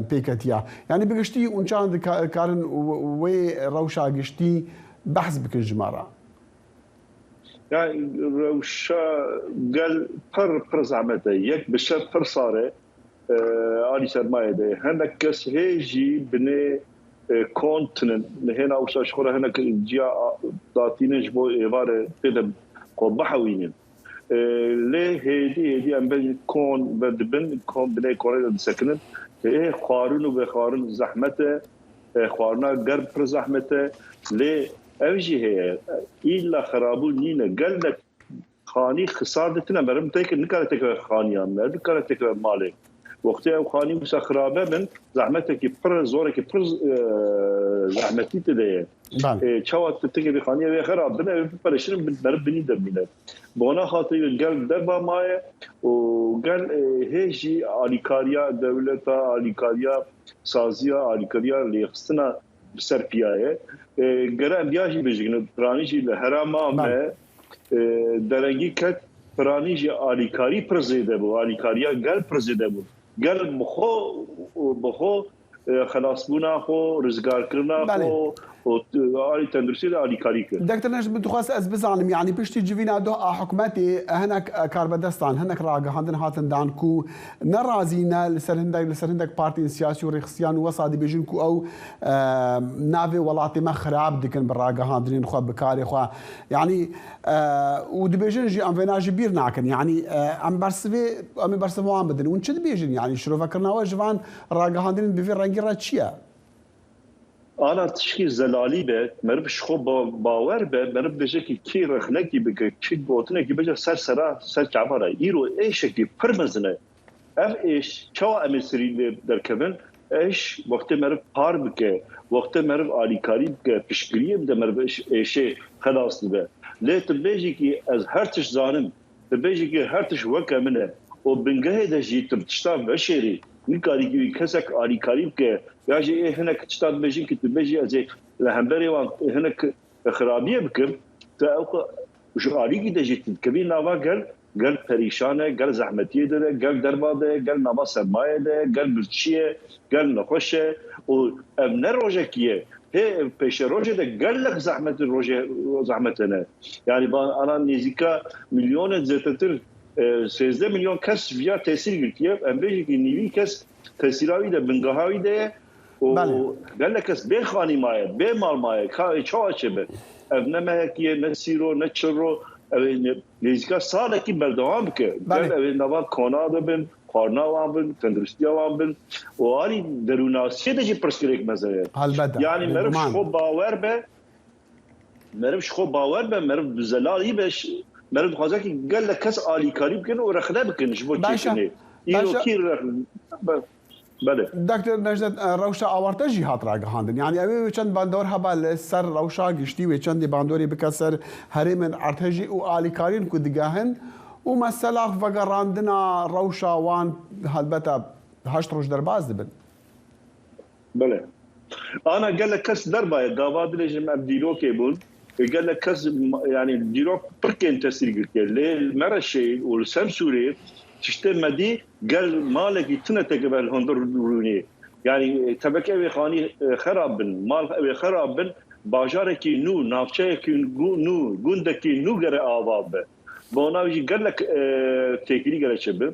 pê ketiye. Yanî bi giştî hûn çawa dikarin wê rewşa giştî behs bikin ji me re? Ya rewşa gel pir pir zehmet e. Yek bi şev pir sar e. Alî sermayê de hinek kes hê jî binê kon tinin. Hêna wisa ji xwe re hinek ciya datînin ji bo êvarê tê de xwe bihewînin. Lê hêdî hêdî em bêjin kon vedibin, kon binê konê de disekinin. Hê xwarin û vexwarin zehmet e. Xwarina germ pir zehmet e. Lê ev jî heye. Îlla xerabûn nîne. Gelek. Xanî xisar ditine meriv têk nikare têkeve xaniyan, meriv nikare têkeve malê. Wextê ew xanî wisa xirabe bin, zehmetekî pir zorekî pir zehmetî tê de ye. Çawa tu têkevî xaniyê wê xerab bin, ew ê biperişin meriv binî de bimîne. Bona xatirê gel derba maye û gel hê jî alîkariya dewleta, alîkariya saziya, alîkariya lêxistina bi ser piya ye. Gere em viya jî bijîn, piranî jî li herêma me Derengî ket piranî jî alîkarî pir zêde bû, alîkariya gel pir zêde bû. Gel bi xwe bi xwe xelasbûna xwe, rizgarkirina xwe û alî tenduristiyê de alîkarî kir. Doktor Necdet min dixwest ez bizanim yanî piştî civîna doh a hikûmetê hinek karbidestan hinek ragihandin hatin dan ku ne razî ne li ser hindek li ser hindek partiyên siyasî û rêxistiyan û wesa dibêjin ku ew navê welatê me xirab dikin bi ragihandinên xwe bi karê xwe Yanî û dibêjin jî em vêna ji bîr nakin. Yanî em bersivê em ê bersiva wan bidin. Hûn çi dibêjin? Yanî şirovekirina we ji van ragihandinên bi vî rengî re çi ye? Ana tişkî zelalî be, meriv ji xwe bawer be, meriv dibêje kî kî rexnekî bike, kî gotinekî bije ser sera, ser çava re. Îro êşekî pir mezin e. Ev êş çawa em ê serî lê derkevin? Êş wextê meriv par bike, wextê meriv alîkarî bike, piştgiriyê bide meriv êşê xelas dibe. Lê tu bêjî kî ez her tişt zanim, tu bêjî kî her tişt weke min e û bingehê de jî tu bi tişta veşêrî, nikarî kî wî kesek alîkarî bike ya jî ê hinek tişta dibêjin kî tu bêjî ez ê li hemberê wan hinek xirabiyê bikim, tu ew Ji alîkî de jî tu dikevî nava gel, gel perîşan e, gel zehmetiyê de ye, gel derba de ye, gel nava sermayê de ye, gel birçî ye, gel nexweş e û ev ne rojekî ye. Hê pêşerojê de gelek zehmet rojê zehmet hene. Yanî van ana nêzîka milyonên zêdetir 13 milyon kes viya tesîr girtiye. Em bêjin kî nîvî kes tesîra wî de bingeha wî de ye. Û gelek kes bê xanî maye, bê mal maye, ka ê çawa çêbe? Ev ne mehekî ye, ne sî ro, ne 40 ro, ew ê nêzîka salekî berdewam bike. Gel ew ê nava kona de bin, xwarina wan bin, tenduristiya wan bin û alî derûnasiyê de jî pirsgirêk mezin ye. Yanî meriv ji xwe bawer be, meriv ji xwe bawer be, meriv bi zelalî be, meriv dixwaze kî gelek kes alîkarî bikin û rexne bikin ji bo çêkirinê. Îro kî rexne Belê. Doktor Necdet rewşa awarte jî hat ragihandin. Yanî ew ê wê çend bandor hebe li ser rewşa giştî wê çendê bandorê bike ser herêmên erdhejê û alîkariyên ku digehin û mesela vegerandina rewşa wan helbete heşt roj derbas dibin. Belê. Ana gelek kes derbaye gava dilêjim em dîrokê bûn gelek kes yanî dîrok pir kêm tesîr girtiye lê li Mereşê û li Semsûrê tiştê me dî gel malekî tune têkeve li hundir rûnê yanî tevek ew ê xanî xerab bin mal ew ê xerab bin bajarekî nû navçeyekî nû gundekî nû gere ava be. Bona wî jî gelek têkilî gelek çêbin.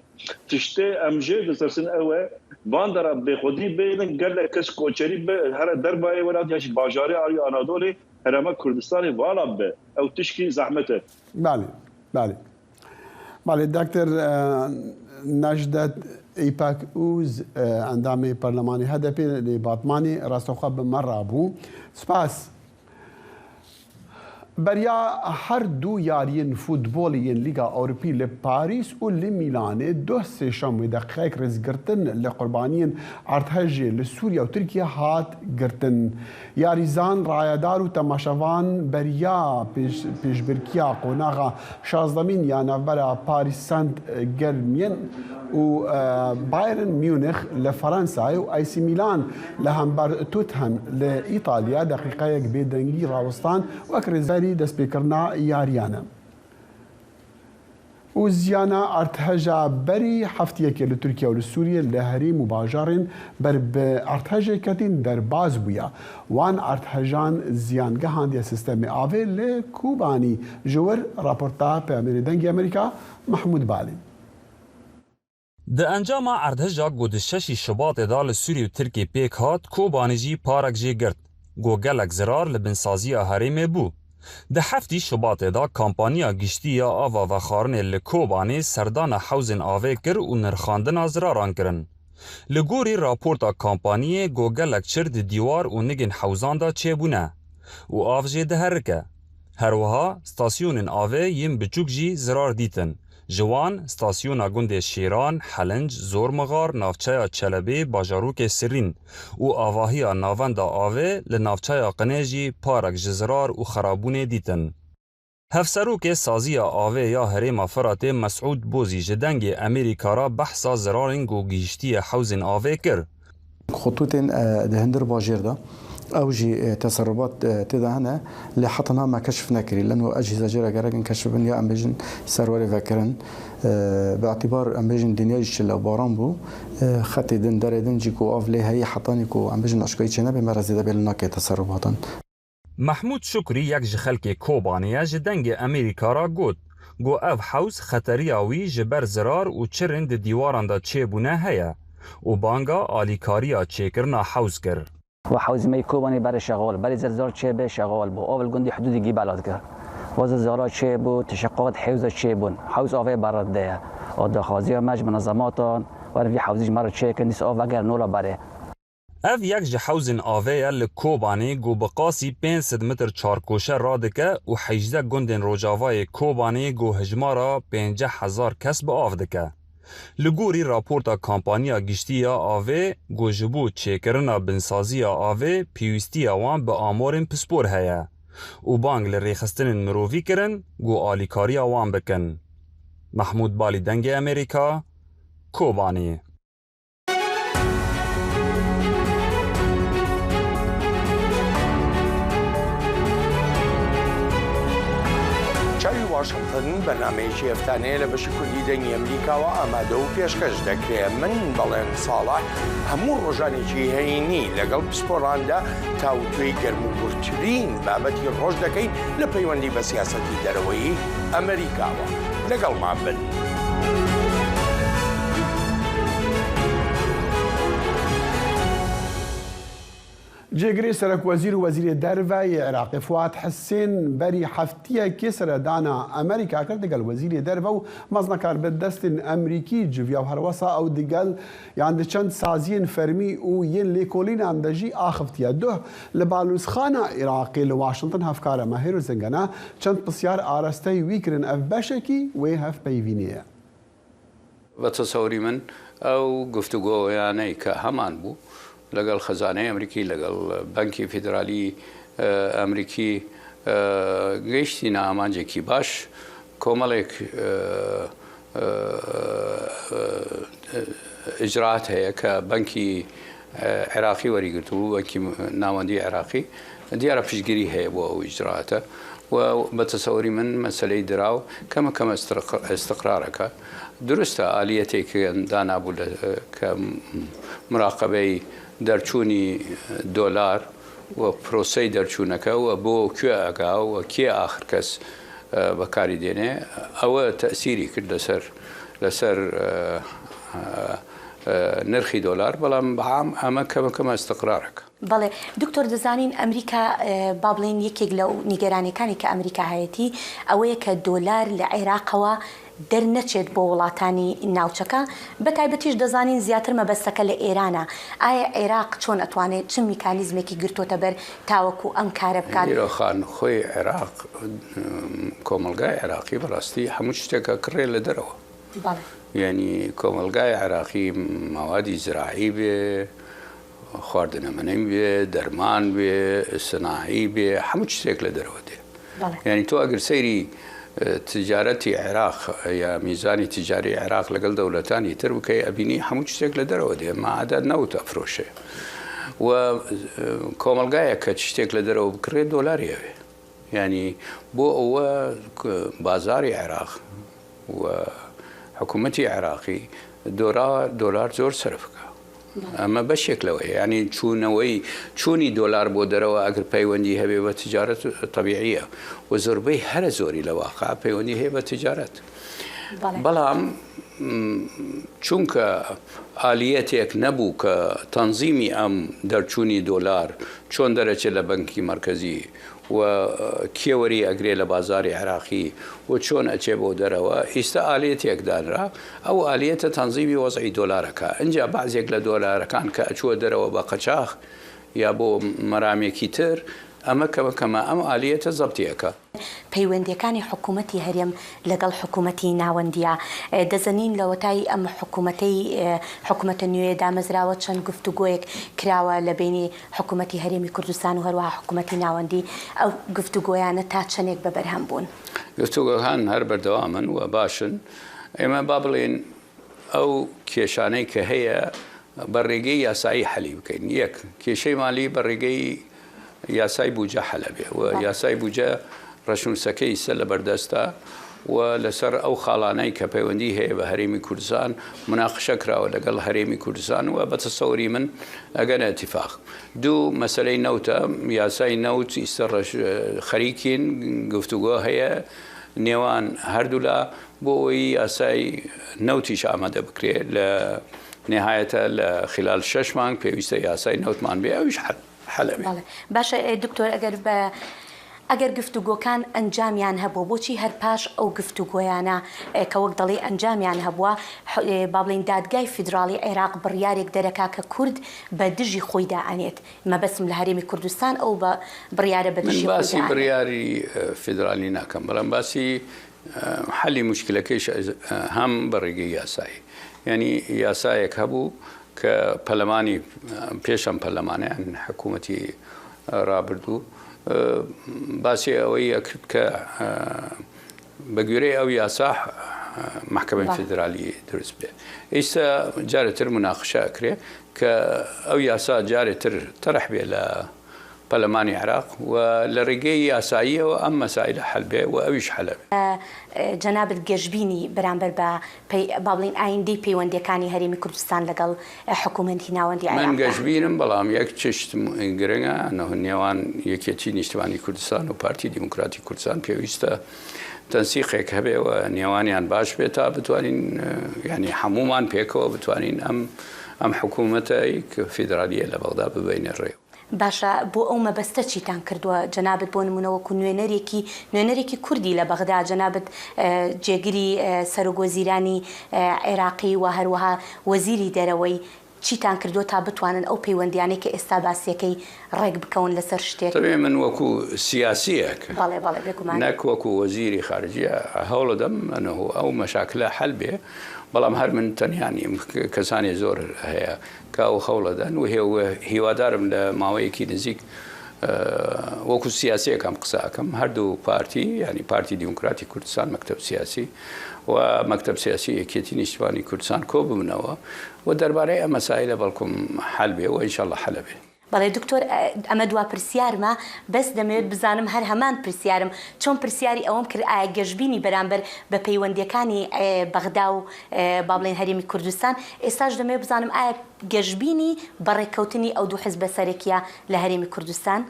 Tiştê em jê ditirsin ew e van dera bêxwedî bêlin gelek kes koçerî be here dervayê welat ya jî bajarê alî Anadolê herêma Kurdistanê vala bibe. Ew tişkî zehmet e. Belê, belê. Belê Doktor Necdet Îpek Uz endamê Perlemanê HDP'ê li Batmanê rastexwe bi me re bû. Spas. Beriya her du yariyên futbolê yên Lîga Ewropî li Parîs û li Mîlanê duh sêşemê deqîqeyek rêzgirtin li qurbaniyên erdhejê li Sûriye û Tirkiye hat girtin. Yarîzan, rayedar û temaşevan beriya pêşbirkiya qonaxa şazdemîn ya navbera Parîs Saint Germien û Bayern Munich li Fransayê û AC Milan li hember Tottenham li Îtalya deqîqeyek bêdengî rawestan wek rêzberî destpêkirina yariyan e. Û ziyana erdheja berî heftiyekê li Tirkiye û li Sûriyê li herêm û bajarên ber bi erdhejê ketîn derbas bûye. Wan erdhejan ziyan gihandiye sistemê avê li Kobanî. Ji wir raporta peyamêrê Dengê Amerîka Mehmûd Balî. Di encama erdheja ku di şeşî Şibatê de li Sûrî û Tirkiyê pêk hat, Kobanê jî parek jê girt ku gelek zirar li binsaziya herêmê bû. Di heftî Şibatê de kampaniya giştî ya ava vexwarinê li Kobanê serdana hewzên avê kir û nirxandina ziraran kirin. Li gorî raporta kampaniyê ku gelek çir di dîwar û nigên hewzan de çêbûne û av jê diherike. Her wiha stasyonên avê yên biçûk jî zirar dîtin. Ji wan stasyona gundê Şêran, Helinc, Zormixar, navçeya Çelebê, bajarokê Sirîn û avahiya navenda avê li navçeya Qinê jî parek ji zirar û xerabûnê dîtin. Hevserokê Saziya Avê ya Herêma Firatê Mesûd Bozî ji Dengê Amerîka re behsa zirarên ku gihîştiye hewzên avê kir. Xutûtên di hundir bajêr de ew jî teserûbat tê de hene lê heta niha me keşf nekirî. Leno ecîza jê re gerek in keşf bibin ya em bêjin serwerê vekirin. Bi îtîbar em bêjin dinya jî çile baran bû. Xetê din derê din jî ku av lê heyî hetanî ku em bêjin eşkayî çênebe me re zêde bê li nake teserûbatan. Mehmûd Şukrî yek ji xelkê Kobanê ye ji Dengê Amerîka re got, ku ev hewz xeteriya wî ji ber zirar û çirên di dîwaran de çêbûne heye û banga alîkariya çêkirina hewz kir. Wa hewzê me yê Kobanê berê şexal, berê zilzal çêbe şexal bû. Av li gundê hidûdê gî bela dikir. Wa zilzala çêbû, teşeqat hewza çêbûn. Hewz avê berre dide ye. A daxwaziya me ji minezematan, werin vî hewzî ji me re çêkin, dîsa av veger nola berê. Ev yek ji hewzên avê ye li Kobanê ku bi qasî 500 mitr çarkoşe radike û 18 gundên rojavayê Kobanê ku hejmara 50,000 kes bi av dike. Li gorî raporta Kampaniya Giştî ya Avê ku ji bo çêkirina binsaziya avê pêwîstiya wan bi amorên pispor heye û bang li rêxistinên mirovî kirin ku alîkariya wan bikin. Mehmûd Balî Dengê Amerîka, Kobanê. چاوی واشنگتن بەرنامەیەکی هەفتانەیە لە بەشی کوردی دەنگی ئەمریکاوە ئامادە و پێشکەش دەکرێ من بەڵێن ساڵح هەموو ڕۆژانێکی هەینی لەگەڵ پسپۆڕاندا تاوتوێی گەرم و گوڕترین بابەتی ڕۆژ دەکەین لە پەیوەندی بە سیاسەتی دەرەوەی ئەمریکاوە لەگەڵمان بن. جێگری سەرۆکوەزیر و وەزیرê دەرڤە yê Iraqê Fuad Hisên berî heftiyekê seredana Amerîka kir digel wezîrê derve û meznekar bi destên Amerîkî civiya û herwesa ew digel yan di çend saziyên fermî û yên lêkolînan de jî axiftiye. Duh li balûzxana Iraqê li Washington hevkara me Hêro Zengene çend pisyar arasteyî wî kirin ev beşekî wê hevpeyvînê ye. بە تەسەوری من ئەو گفتوگۆیانەی کە هەمان بوو لەگەڵ خەزانەی ئەمریکی لەگەڵ بەنکی فیدرالی ئەمریکی گەیشتینە ئامانجێکی باش کۆمەڵێک ئیجرائات هەیە کە بەنکی عێراقی وەریگرتبوو بەنکی ناوەندی عێراقی دیارە پشتگیری هەیە بۆ ئەو ئیجرائاتە و بە تەسەوری من مەسەلەی دراو کەمە کەمە ئیستقرارەکە دروستە ئالیەتێک دانابوو کە مراقبەی دەرچوونی دۆلار و پرۆسەی دەرچوونەکە و بۆ کوێ ئەگا و کێ ئاخر کەس بەکاری دێنێ ئەوە تەسیری کرد لەسەر لەسەر نرخی دۆلار بەڵام بەعام ئەمە کەمە کەمە ئیستقرارەکە. بەڵێ دکتۆر دەزانین ئەمریکا با بڵێین یەکێک لەو نیگەرانیەکانی کە ئەمریکا هەیەتی ئەوەیە کە دۆلار لە عێراقەوە دەرنەچێت بۆ وڵاتانی ناوچەکە بە تایبەتیش دەزانین زیاتر مەبەستەکە لە ئێرانە ئایا عێراق چۆن ئەتوانێت چ میکانیزمێکی گرتۆتە بەر تاوەکو ئەم کارە بکات؟ میرۆ خان خۆی عێراق کۆمەڵگای عێراقی بەڕاستی هەموو شتێک ئەکڕێ لە دەرەوە بەڵێ. یانی کۆمەڵگای عێراقی مەوادی زراعی بێ خواردنەمەنی بێ دەرمان بێ سناعی بێ هەموو شتێک لە دەرەوە دێ یعنی تۆ ئەگەر سەیری تجارەتی عێراق یا میزانی تجاری عێراق لەگەڵ دەولەتانی تر بکەی ئەبینی هەموو شتێک لە دەرەوە دێ ماعدا نەوت ئەفرۆشێ و کۆمەلگایە کە شتێک لە دەرەوە بکڕێت دۆلاری ئەوێ یعنی بۆ ئەوە بازاری عێراق و حکوومەتی عێراقی دۆلار زۆر سەرف بکا. ئەمە بەشێک لەوەیە یانی چوونەوەی چوونی دۆلار بۆ دەرەوە ئەگەر پەیوەندی هەبێ بە تجارەت تەبیعیە و زۆربەی هەرە زۆری لە واقع پەیوەندی هەیە بە تجارەت. بەڵام چونکە ئالیەتێک نەبوو کە تەنزیمی ئەم دەرچوونی دۆلار چۆن دەرەچێت لە بەنکی مەرکەزی و کێ وەری ئەگرێ لە بازاری عێراقی و چۆن ئەچێ بۆ دەرەوە ئیستا ئالیەتێک دانرا ئەو ئالیەتە تەنزیمی وەزعی دۆلارەکا ئنجا بەعزێک لە دۆلارەکان کە ئەچووە دەرەوە بە قەچاخ یا بۆ مەرامێکی تر. ئەمە کەمە کەمە ئەم ئالیەتە زەبتی ئەکا. پەیوەندیەکانی حکومەتی هەرێم لەگەڵ حکومەتی ناوەندیە دەزەنین لەوەتای ئەم حکومەتەی حکومەتە نوێیە دامەزراوە چەند گفتوگۆیەک کراوە لە بەینی حکومەتی هەرێمی کوردستان و هەروەها حکومەتی ناوەندی ئەو گفتوگۆیانە تا چەندێک بە بەرهەم بوون؟ گفتوگۆکان هەر بەردەوامن و باشن ئێمە با بڵێین ئەو کێشانەی کە هەیە بە ڕێگەی یاسایی حەلی بکەین یەک کێشەی مالی بە ڕێگەی یاسای بوجە حەلە بێ و یاسای بوجە ڕەشنووسەکەی ئیستا لە بەردەستە و لەسەر ئەو خاڵانەی کە پەیوەندی هەیە بە هەرێمی کوردستان مناقشە کراوە لەگەڵ هەرێمی کوردستان و بە تەسەوری من ئەگەنە ئیتیفاق. دوو مەسەلەی نەوتە، یاسای نەوت ئیستا ڕەش خەریکین گفتوگۆ هەیە نێوان هەردوولا بۆ ئەوەی یاسای نەوتیش ئامادە بکرێ لە نهایەتە لە خلال شەش مانگ پێویستە یاسای نەوتمان بێ ئەویش حەل ئەبێ. بەڵێ باشە دکتۆر ئەگەر بە ئەگەر گفتوگۆکان ئەنجامیان هەبووە بۆچی هەر پاش ئەو گفتوگۆیانە کە وەک دەڵێی ئەنجامیان هەبووە با بڵێین دادگای فیدراڵی عێراق بڕیارێک دەرەکا کە کورد بە دژی خۆی دائەنێت مەبەستم لە هەرێمی کوردستان ئەو بە بڕیارە بە من دژی خۆی باسی دائەنێت. بڕیاری فیدرالی ناکەم بەڵام باسی حەلی موشکلەکەیش هەم بە ڕێگەی یاسایی یانی یاسایەک هەبوو کە پەلەمانی پێش ئەم پەرلەمانە یان حکوومەتی ڕابردوو باسی ئەوەی ئەکرد کە بە گوێرەی ئەو یاسا محکمەی فیدرالی دروست بێ ئیستا جارێتر مناقشە ئەکرێ کە ئەو یاسا جارێتر تەرح بێ لە پەرلەمانی عێراق و لە ڕێگەی یاساییەوە ئەم مەسائیلە حەل بێ و ئەویش حەل ئەبێ. جەنابت گەشبینی بەرامبەر بە پەی با بڵێین ئایندەی پەیوەندیەکانی هەرێمی کوردستان لەگەڵ حکوومەنتی ناوەندی من عێراقدا؟ گەشبینم بەڵام یەک چشت گرنگە ئەنه نێوان یەکێتی نیشتمانی کوردستان و پارتی دیموکراتی کوردستان پێویستە تەنسیقێک هەبێ و نێوانیان باش بێت تا بتوانین یانی هەموومان پێکەوە بتوانین ئەم ئەم حکوومەتەی فیدرالیە لە بەغدا ببەینە ڕێ. باشە بۆ ئەو مەبەستە چیتان کردووە؟ جەنابت بۆ نموونە وەکو نوێنەرێکی نوێنەرێکی کوردی لە بەغدا، جەنابت جێگری سەرۆک وەزیرانی عێراقی و هەروەها وەزیری دەرەوەی، چیتان کردووە تا بتوانن ئەو پەیوەندیانەی کە ئێستا باسیەکەی ڕێک بکەون لەسەر شتێک؟ تەبعی من وەکو سیاسیەک بەڵێ بەڵێ بێگومان. نەک وەکو وەزیری خارجیە هەوڵەدەم ئەنهو ئەو مەشاکلە حەل بێ، بەڵام هەر من تەنیا نیم کەسانی زۆر هەیە کە ئەو هەوڵەدەن و هیوادارم لە ماوەیەکی نزیک وەکو سیاسیەک ئەم قسە ئەکەم هەردوو پارتی یعنی پارتی دیموکراتی کوردستان مەکتەب سیاسی و مەکتەب سیاسی یەکێتی نیشتمانی کوردستان کۆ ببنەوە و دەربارەی ئەم مەسایلە بەڵکم حەل بێ و ئینشاءاللە حەل ئەبێ. بەڵێ دکتۆر ئەمە دوا پرسیارمە بەس دەمەوێت بزانم هەر هەمان پرسیارم چۆن پرسیاری ئەوەم کرد ئایا گەشبینی بەرامبەر بە پەیوەندیەکانی بەغدا و با بڵێین هەرێمی کوردستان ئێستاش دەمەوێت بزانم ئایا گەشبینی بە ڕێککەوتنی ئەو دوو حزبە سەرەکیە لە هەرێمی کوردستان؟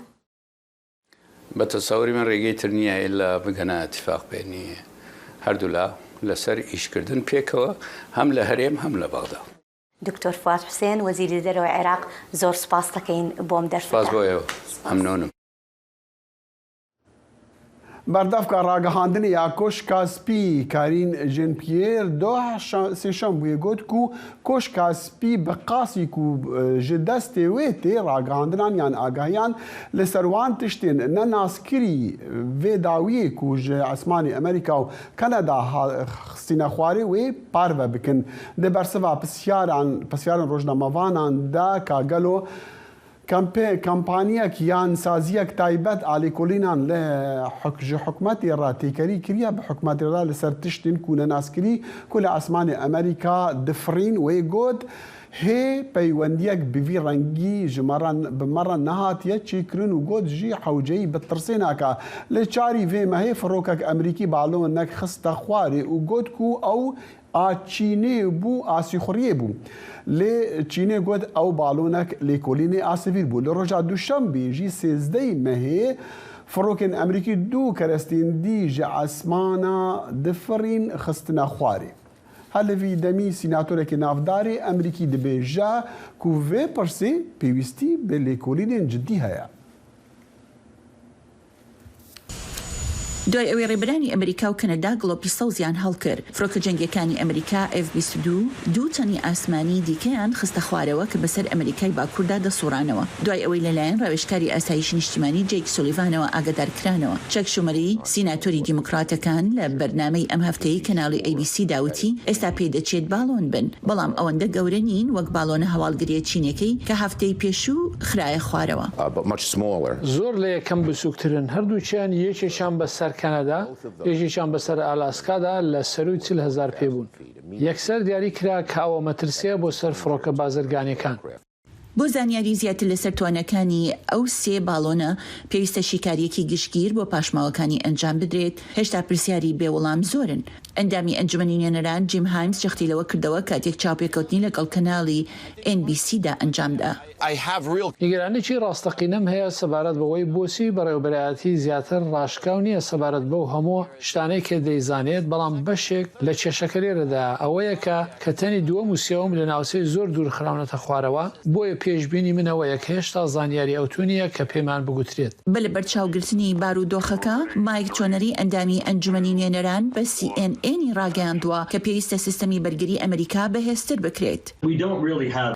بە تەسەوری من ڕێگەی تر نییە ئیلا بگەنە ئیتیفاق بەینی هەردوولا لەسەر ئیشکردن پێکەوە هەم لە هەرێم هەم لە بەغدا. دکتۆر فواد حوسێن، وەزیری دەرەوەی عێراق، زۆر سوپاست دەکەین بۆ ئەم دەرفەتە. سوپاس بۆ ئێوە. مەمنونم. بەردەڤکا ڕاگەهاندنێ یا کۆشکا سپی کارین ژێن پیێر دۆه سێشەمبووێ گوت ku کۆشکا سپی bi qasî ku ji destê wê tê ragihandinan yan agahiyan li ser wan tiştên nenaskirî vê dawiyê ku ji esmanê Amerîka û Kanada xistîne xwarê wê parve bikin. Di bersiva pirsiyarên rojnamevanan de ka gelo kampaniyek yan saziyek taybet a lêkolînan li ji hikûmetê re têkerî kiriye bi hikûmetê re li ser tiştên ku nenaskirî ku li esmanê Amerîka difirîn wê got, Hê peywendiyek bi vî rengî ji me re bi me re nehatiye çêkirin û got jî hewceyî bi tirsê nake. Li çarî vê mehê firokek Amerîkî balonek xiste xwarê û got ku ew a Çînê bû a sîxuriyê bû. Lê Çînê got ew balonek lêkolînê a sivîl bû. Li roja duşembê jî sêzdey mehê firokên Amerîkî du kerestên dî ji esmana difirîn xistine xwarê. Her li vî demî sînatorekê navdarê Amerîkî dibêje ku vê pirsê pêwîstî bi lêkolînên cidî heye. دوای ئەوەی ڕێبەرانی ئەمریکا و کەنەدا گڵۆپی سەوزیان هەڵکرد، فڕۆکە جەنگییەکانی ئەمریکا ئێف 22 دوو تەنی ئاسمانیی دیکەیان خستە خوارەوە کە بەسەر ئەمریکای باکووردا دەسوڕانەوە، دوای ئەوەی لەلایەن ڕاوێژکاری ئاسایشی نیشتیمانی جەیک سولیڤانەوە ئاگادار کرانەوە. چەک شومەری سیناتۆری دیموکراتەکان لە بەرنامەی ئەم هەفتەیەی کەناڵی ئەی بی سی دا وتی، ئێستا پێدەچێت باڵۆن بن، بەڵام ئەوەندە گەورە نین وەک باڵۆنە هەواڵگرییە چینیەکەی کە هەفتەی پێشوو خرایە خوارەوە. زۆر لە یەکەم بچووکترن، هەردووکیان یەکێکیان بەسەر کەنەدا، یەکێکیان بەسەر ئالاسکادا لە سەرووی 40 هەزار پێ بوون. یەکسەر دیاری کرا کە ئەوە مەترسییە بۆ سەر فڕۆکە بازرگانییەکان. بۆ زانیاری زیاتر لەسەر تواناکانی ئەو سێ باڵۆنە، پێویستە شیکارییەکی گشتگیر بۆ پاشماوەکانی ئەنجام بدرێت، هێشتا پرسیاری بێ وەڵام زۆرن. ئەندامی ئەنجومەنی نوێنەران جیم هایمس جەختی لەوە کردەوە کاتێک چاوپێکەوتنی لەگەڵ کەناڵی ئێن بی سی دا ئەنجامدا. نیگەرانیی ڕاستەقینەم هەیە سەبارەت بەوەی بۆچی بەڕێوەبەرایەتی زیاتر ڕاشکاو نییە سەبارەت بەو هەموو شتانەی کە دەیزانێت، بەڵام بەشێک لە کێشەکە لێرەدایە ئەوەیە کە کە تەنی دووەم و سێوەم لە ناوچەی زۆر دوور خراونەتە خوارەوە، بۆیە پێشبینی من ئەوەیە کە هێشتا زانیاری ئەوتۆ نییە کە پێمان بگوترێت. بە لەبەرچاوگرتنی بارودۆخەکە، مایک تۆنەری ئەندامی ئەنجومەنی نوێنەران بە سی ئێن ئێنی ڕاگەیاندووە کە پێویستە سیستەمی بەرگری ئەمریکا بەهێزتر بکرێت.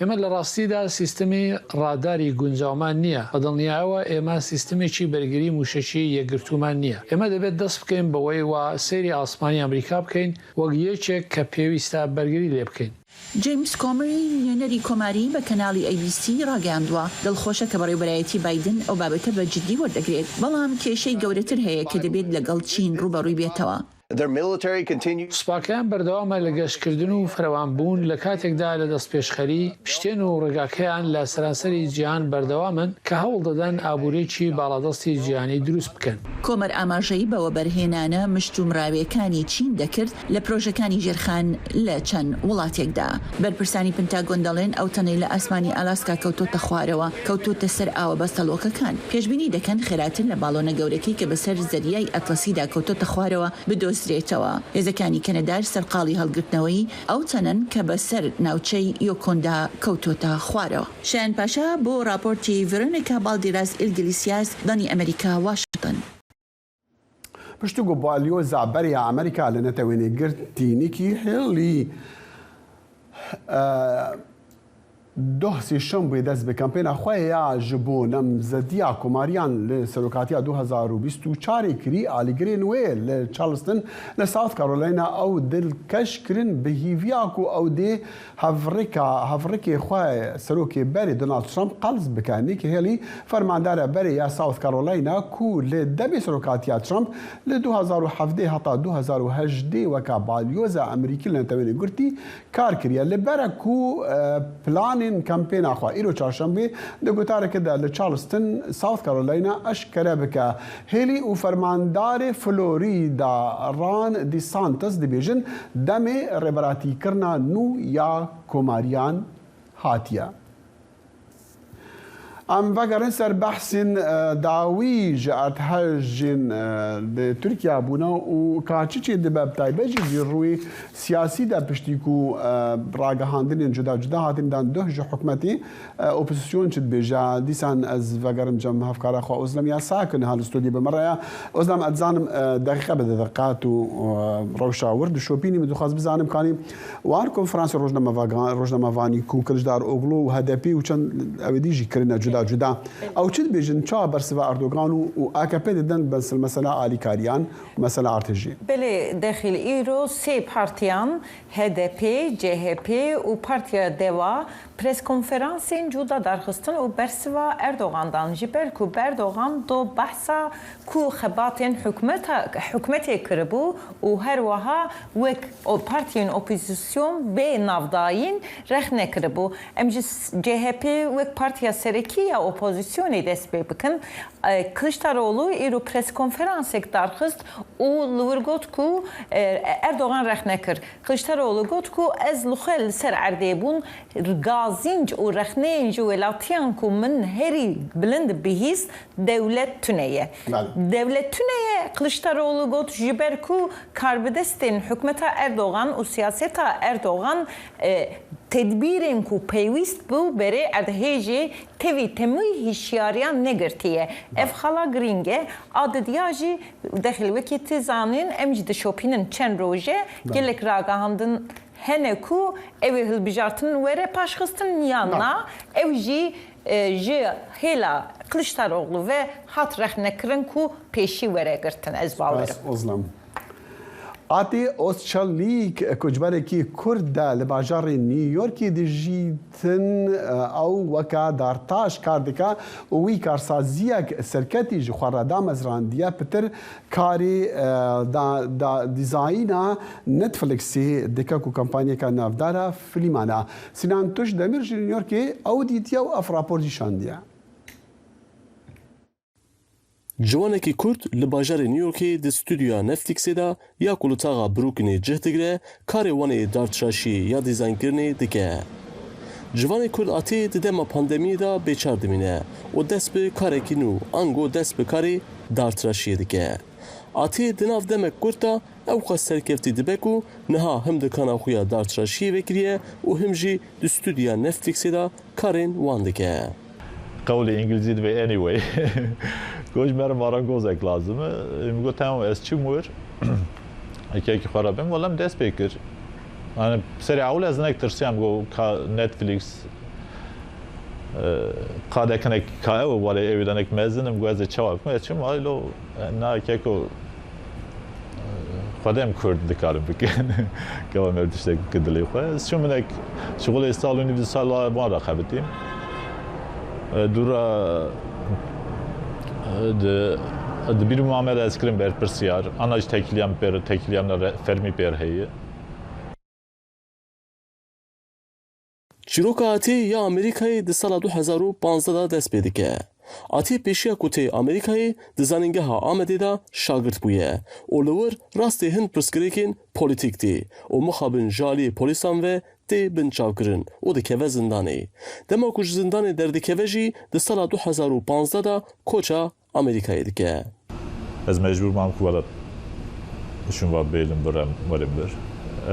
ئێمە لە ڕاستیدا سیستمی ڕاداری گونجاومان نییە، بە دڵنیایەوە ئێمە سیستمێکی بەرگری مووشەکیی یەکگرتوومان نییە. ئێمە دەبێت دەست بکەین بەوەی وا سەیری ئاسمانی ئەمریکا بکەین وەک یەکێک کە پێویستە بەرگری لێ بکەین. جەیمس کۆمری، نوێنەری کۆماری بە کەناڵی ئەی بی سی ڕاگەیاندووە، دڵخۆشە کە بەڕێوبەرایەتی بایدن ئەو بابەتە بە جدی وەردەگرێت، بەڵام کێشەی گەورەتر هەیە کە دەبێت لەگەڵ چین ڕووبەڕووی بێتەوە. سوپاکەیان بەردەوامە لە گەشتکردن و فرەوانبوون لە کاتێکدا لە دەستپێشخەری پشتێن و ڕێگاکەیان لە سەرانسەری جیهان بەردەوامن کە هەوڵدەدەن ئابوورییەکی باڵادەستی جیهانی دروست بکەن. کۆمەر ئاماژەی بە وەبەرهێنانە مشتومڕاوێکانی چین دەکرد لە پرۆژەکانی ژێرخان لە چەند وڵاتێکدا. بەرپرسانی پنتاگۆن دەڵێن ئەو تەنەی لە ئاسمانی ئالاسکا کەوتۆتە خوارەوە، کەوتۆتە سەر ئاوە بەستەڵۆکەکان. پێشبینی دەکەن خێراتر لە باڵۆنە گەورەکەی کە بەسەر زەریای ئەتڵەسیدا کەوتۆتە خوارەوە بدۆزرێتەوە. هێزەکانی کەنەداش سەرقاڵی هەڵگرتنەوەی ئەو تەنەن کە بەسەر ناوچەی یۆکۆندا کەوتۆتە خوارەوە. شایان پاشا بۆ ڕاپۆرتی ڤێرۆنیکا باڵدیراس ئیلگلیسیاس، دەنگی ئەمەریکا، واشنتن. پشتی ku balyoza berê ya Amerîka li Netewên Yekgirtî Nikki Haley doh sêşembê dest bi kampêna xwe ya ji bo namzediya Komariyan li serokatiya 2024 kirî alîgirên wê li Charleston li South Carolina ew dilkeş kirin bi hîviya ku ew dê Hevrika hevrikê xwe Serokê berê Donald Trump qels bike. Nikki Haley fermandara berê ya South Carolina ku li demê serokatiya Trump li 2017 heta 2018 weka balyoza Amerîkî li Neteweyên Yekgirtî kar kiriye li ber e ku planên kampêna xwe îro çarşembê di gotareke de li Charleston, South Carolina eşkere bike. Haley û fermandarê Florida Ron DeSantis dibêjin demê rêberatîkirina nû ya Komariyan hatiye. Em vegerin ser behsên dawî ji erdhejên li Tirkiye bûne û ka çi çê dibe bi taybet jî ji rûyê siyasî de piştî ku ragihandinên cuda cuda hatin dan duh ji hikûmetê Opozîsyon çi dibêje? Dîsan ez vegerim cem hevkara xwe Ozlem Yasak niha li studyoyê bi min re ye. Ozlem ez dizanim deqîqe bi deqîqe tu rewşa wir dişopînî min dixwest bizanim kanî wan konferansê rojnamevanî ku Kiliçdaroglu û HDP û çend ew ê dî jî kirine cuda cuda. Ew çi dibêjin çawa bersiva Erdogan û AKP didin bes li mesela alîkariyan û mesela artêjê? Belê Dexîl îro sê partiyan HDP, CHP û Partiya Deva Preskonferansên cuda darxistin û bersiva Erdogan dan ji ber ku Berdogan do behsa ku xebatên hikûmeta hikûmetê kiribû û her wiha wek partiyên opozîsyon bê navdayîn rexne kiribû. Em ji CHP wek partiya serekî ya opozîsyonê dest pê bikin. Kiliçdaroglu îro preskonferansek darxist û li wir got ku Erdogan rexne kir. Kiliçdaroglu got ku ez li xwe li ser erdê bûn, gazînc û rexneyên ji welatiyan ku min herî bilind bihîst dewlet tune ye. Dewlet tune ye, Kiliçdaroglu got ji ber ku karbidestên hikûmeta Erdogan û siyaseta Erdogan. Tedbîrên ku pêwîst bû berê erdhêjê tevî temû hişyariyan negirtiye. Ev xala girîng e. A di diya jî dexil wekî tê zanîn em jî dişopînin çend roj e gelek ragihandin hene ku ew ê hilbijartin were paşxistin yan na ew jî ji hêla Kiliçdaroglu ve hat rexnekirin ku pêşî were girtin ez bawer im. Atê Ozçelîk koçberekî Kurd e li bajarê New Yorkê dijîtin. Ew weke dartaş kar dike û wî karsaziyek serketî ji xwe re damezrandiye. Pitir karê dîzayna Netflixê dike ku kampanyeke navdar a filîman e. Sînan Tuşdemîr ji New Yorkê ew dîtiye û ev rapor jî şandiye. Ciwanekî Kurd li bajarê New Yorkê di stûdyoya Netflixê de ya ku li taxa Brooklynê cih digire, karê wan ê dartiraşiyê ya dîzaynkirinê dike. Ciwanê Kurd Atê di dema pandemiyê de bêçar dimîne û dest bi karekî nû ango dest bi karê dartiraşiyê dike. Atê di nav demek kurt de ewqas serkeftî dibe ku niha him dikana xwe ya dartiraşiyê vekiriye û him jî di stûdyoya Netflixê de karên wan dike. Qewlê îngilîzî dibê anyway. Got ji me re marangozek lazim e. Min got temam ez çûm wir. Kekî xwe re bim. Wela min dest pê kir. Yani serê ewil ez hinek tirsiyam got ka Netflix qadek hinek ka ew warê ewê de hinek mezin im got ez ê çawa bikim. Ez çûm ay lo na keko Xwedê em Kurd dikarin bikin. Gava me tiştek bikin dilê xwe. Ez çûm hinek şixulê sal û nîv du sal wan re xebitîm. Dûra di di bîr û me de ez kirim berpirsiyar. Ana ji tekiliya min pê re tekiliya min fermî pê re heye. Çîroka Atê ya Amerîkayê di sala 2015 de dest pê dike. Atê pêşiya ku tê Amerîkayê di Zanîngeha Amedê de şagirt bûye û li wir rastê hin pirsgirêkên polîtîk tê û mixabin ji aliyê polîsan ve tê binçavkirin û dikeve zindanê. Dema ku ji zindanê derdikeve jî di sala 2015 de koça Amerîkayê dike. Ez mecbûr mam ku welat şûnva bêlim birem werim vir.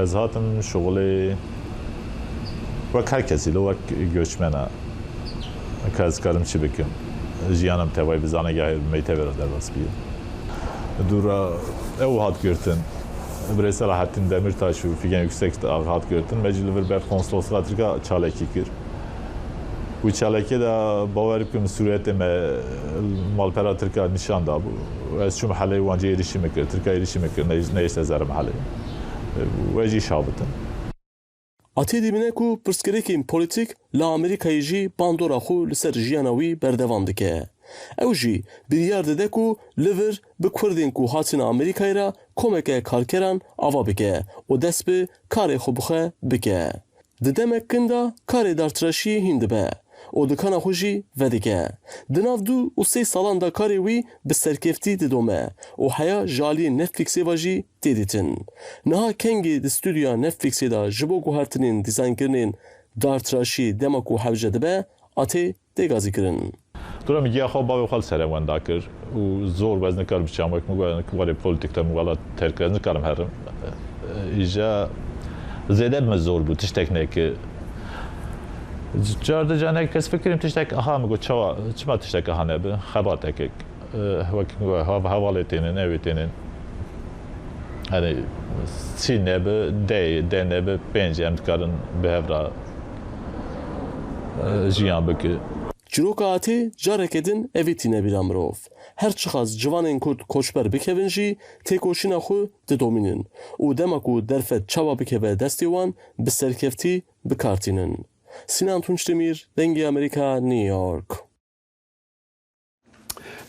Ez hatim şixulê wek her kesî li wek göçmena ka ez dikarim çi bikim. Jiyana min tevayî bi zanegehê bi meytevê re derbas bûye. Dû re ew hat girtin. Birêz Selahattin Demirtaş û Figen Yüksekdağ hat girtin. Me jî li vir ber Konsolosluğa Tirka çalakî kir. Wî çalakiyê de bawer bikim sûretê me malpera Tirka nîşan dabû. Ez çûm helê wan cî êrîşî min kir. Tirka êrîşî min kir nehişte zerim helê. We jî şabitin. Atê dibîne ku pirsgirêkên polîtîk li Amerîkayê jî bandora xwe li ser jiyana wî berdewam dike. Ew jî biryar dide ku li vir bi Kurdên ku hatine Amerîkayê re komeke karkeran ava bike û dest bi karê xwe bi xwe bike. Di demek kin de karê dartiraşiyê hîn dibe û dikana xwe jî vedike. Di nav du û sê salan de karê wî bi serkeftî didome û heya ji aliyê Netflixê ve jî tê dîtin. Niha kengî di stûdyoya Netflixê de ji bo guhertinên dîzaynkirinên dartiraşiyê dema ku hewce dibe, Atê tê gazîkirin. Dora min giya xwe bavê xwe li ser wenda kir û zor bû ez nikarim biçam wek min got warê polîtîk de min welat terk kir ez nikarim herim. Îja zêde bi min zor bû tiştek nekir. Car di canek kes fikirîm tiştek aha min got çawa çima tiştek aha nebe xebatekek wek min got hevalê tênin ew ê tênin. Hani sî nebe de de nebe pênc em dikarin bi hev re jiyan bike. Çîroka Atê careke din evê tîne bîra mirov. Her çiqas ciwanên Kurd koçber bikevin jî têkoşîna xwe didomînin û dema ku derfet çawa bikeve destê wan bi serkeftî bi kar tînin. Sînan Tunçdemîr, Dengê Amerîka, New York.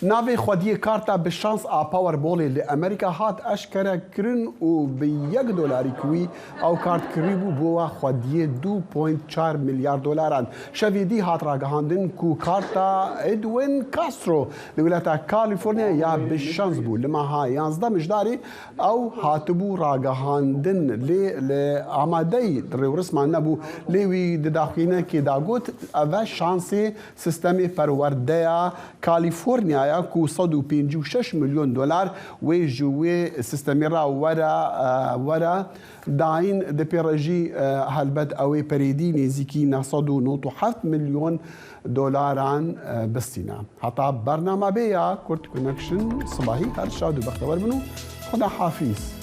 Navê xwediyê karta bi şans a Powerballê li Amerîka hat eşkerekirin û bi yek dolarî ku wî ew kart kirîbû bû xwediyê du point çar milyar dolaran. Şevê dî hat ragihandin ku karta Edwin Castro li wîlata Kalîforniya ya bi şans bû. Li meha yanzdeh mijdarê ew hatibû ragihandin lê li amadeyî rêwrisman nebû. Lê wî di daxuyaniyekê de got, Ev e şansê Sistemê perwerdeya Kalîforniyaya. daye ku 156 milyon dolar wê ji wê sistemê re were were dayîn di pê re jî helbet ew ê perêdî nêzîkî 997 milyon dolaran bistîne. Heta bernama bê ya Kurd Connection sibahî her şad û bextewer bin û Xuda hafîz.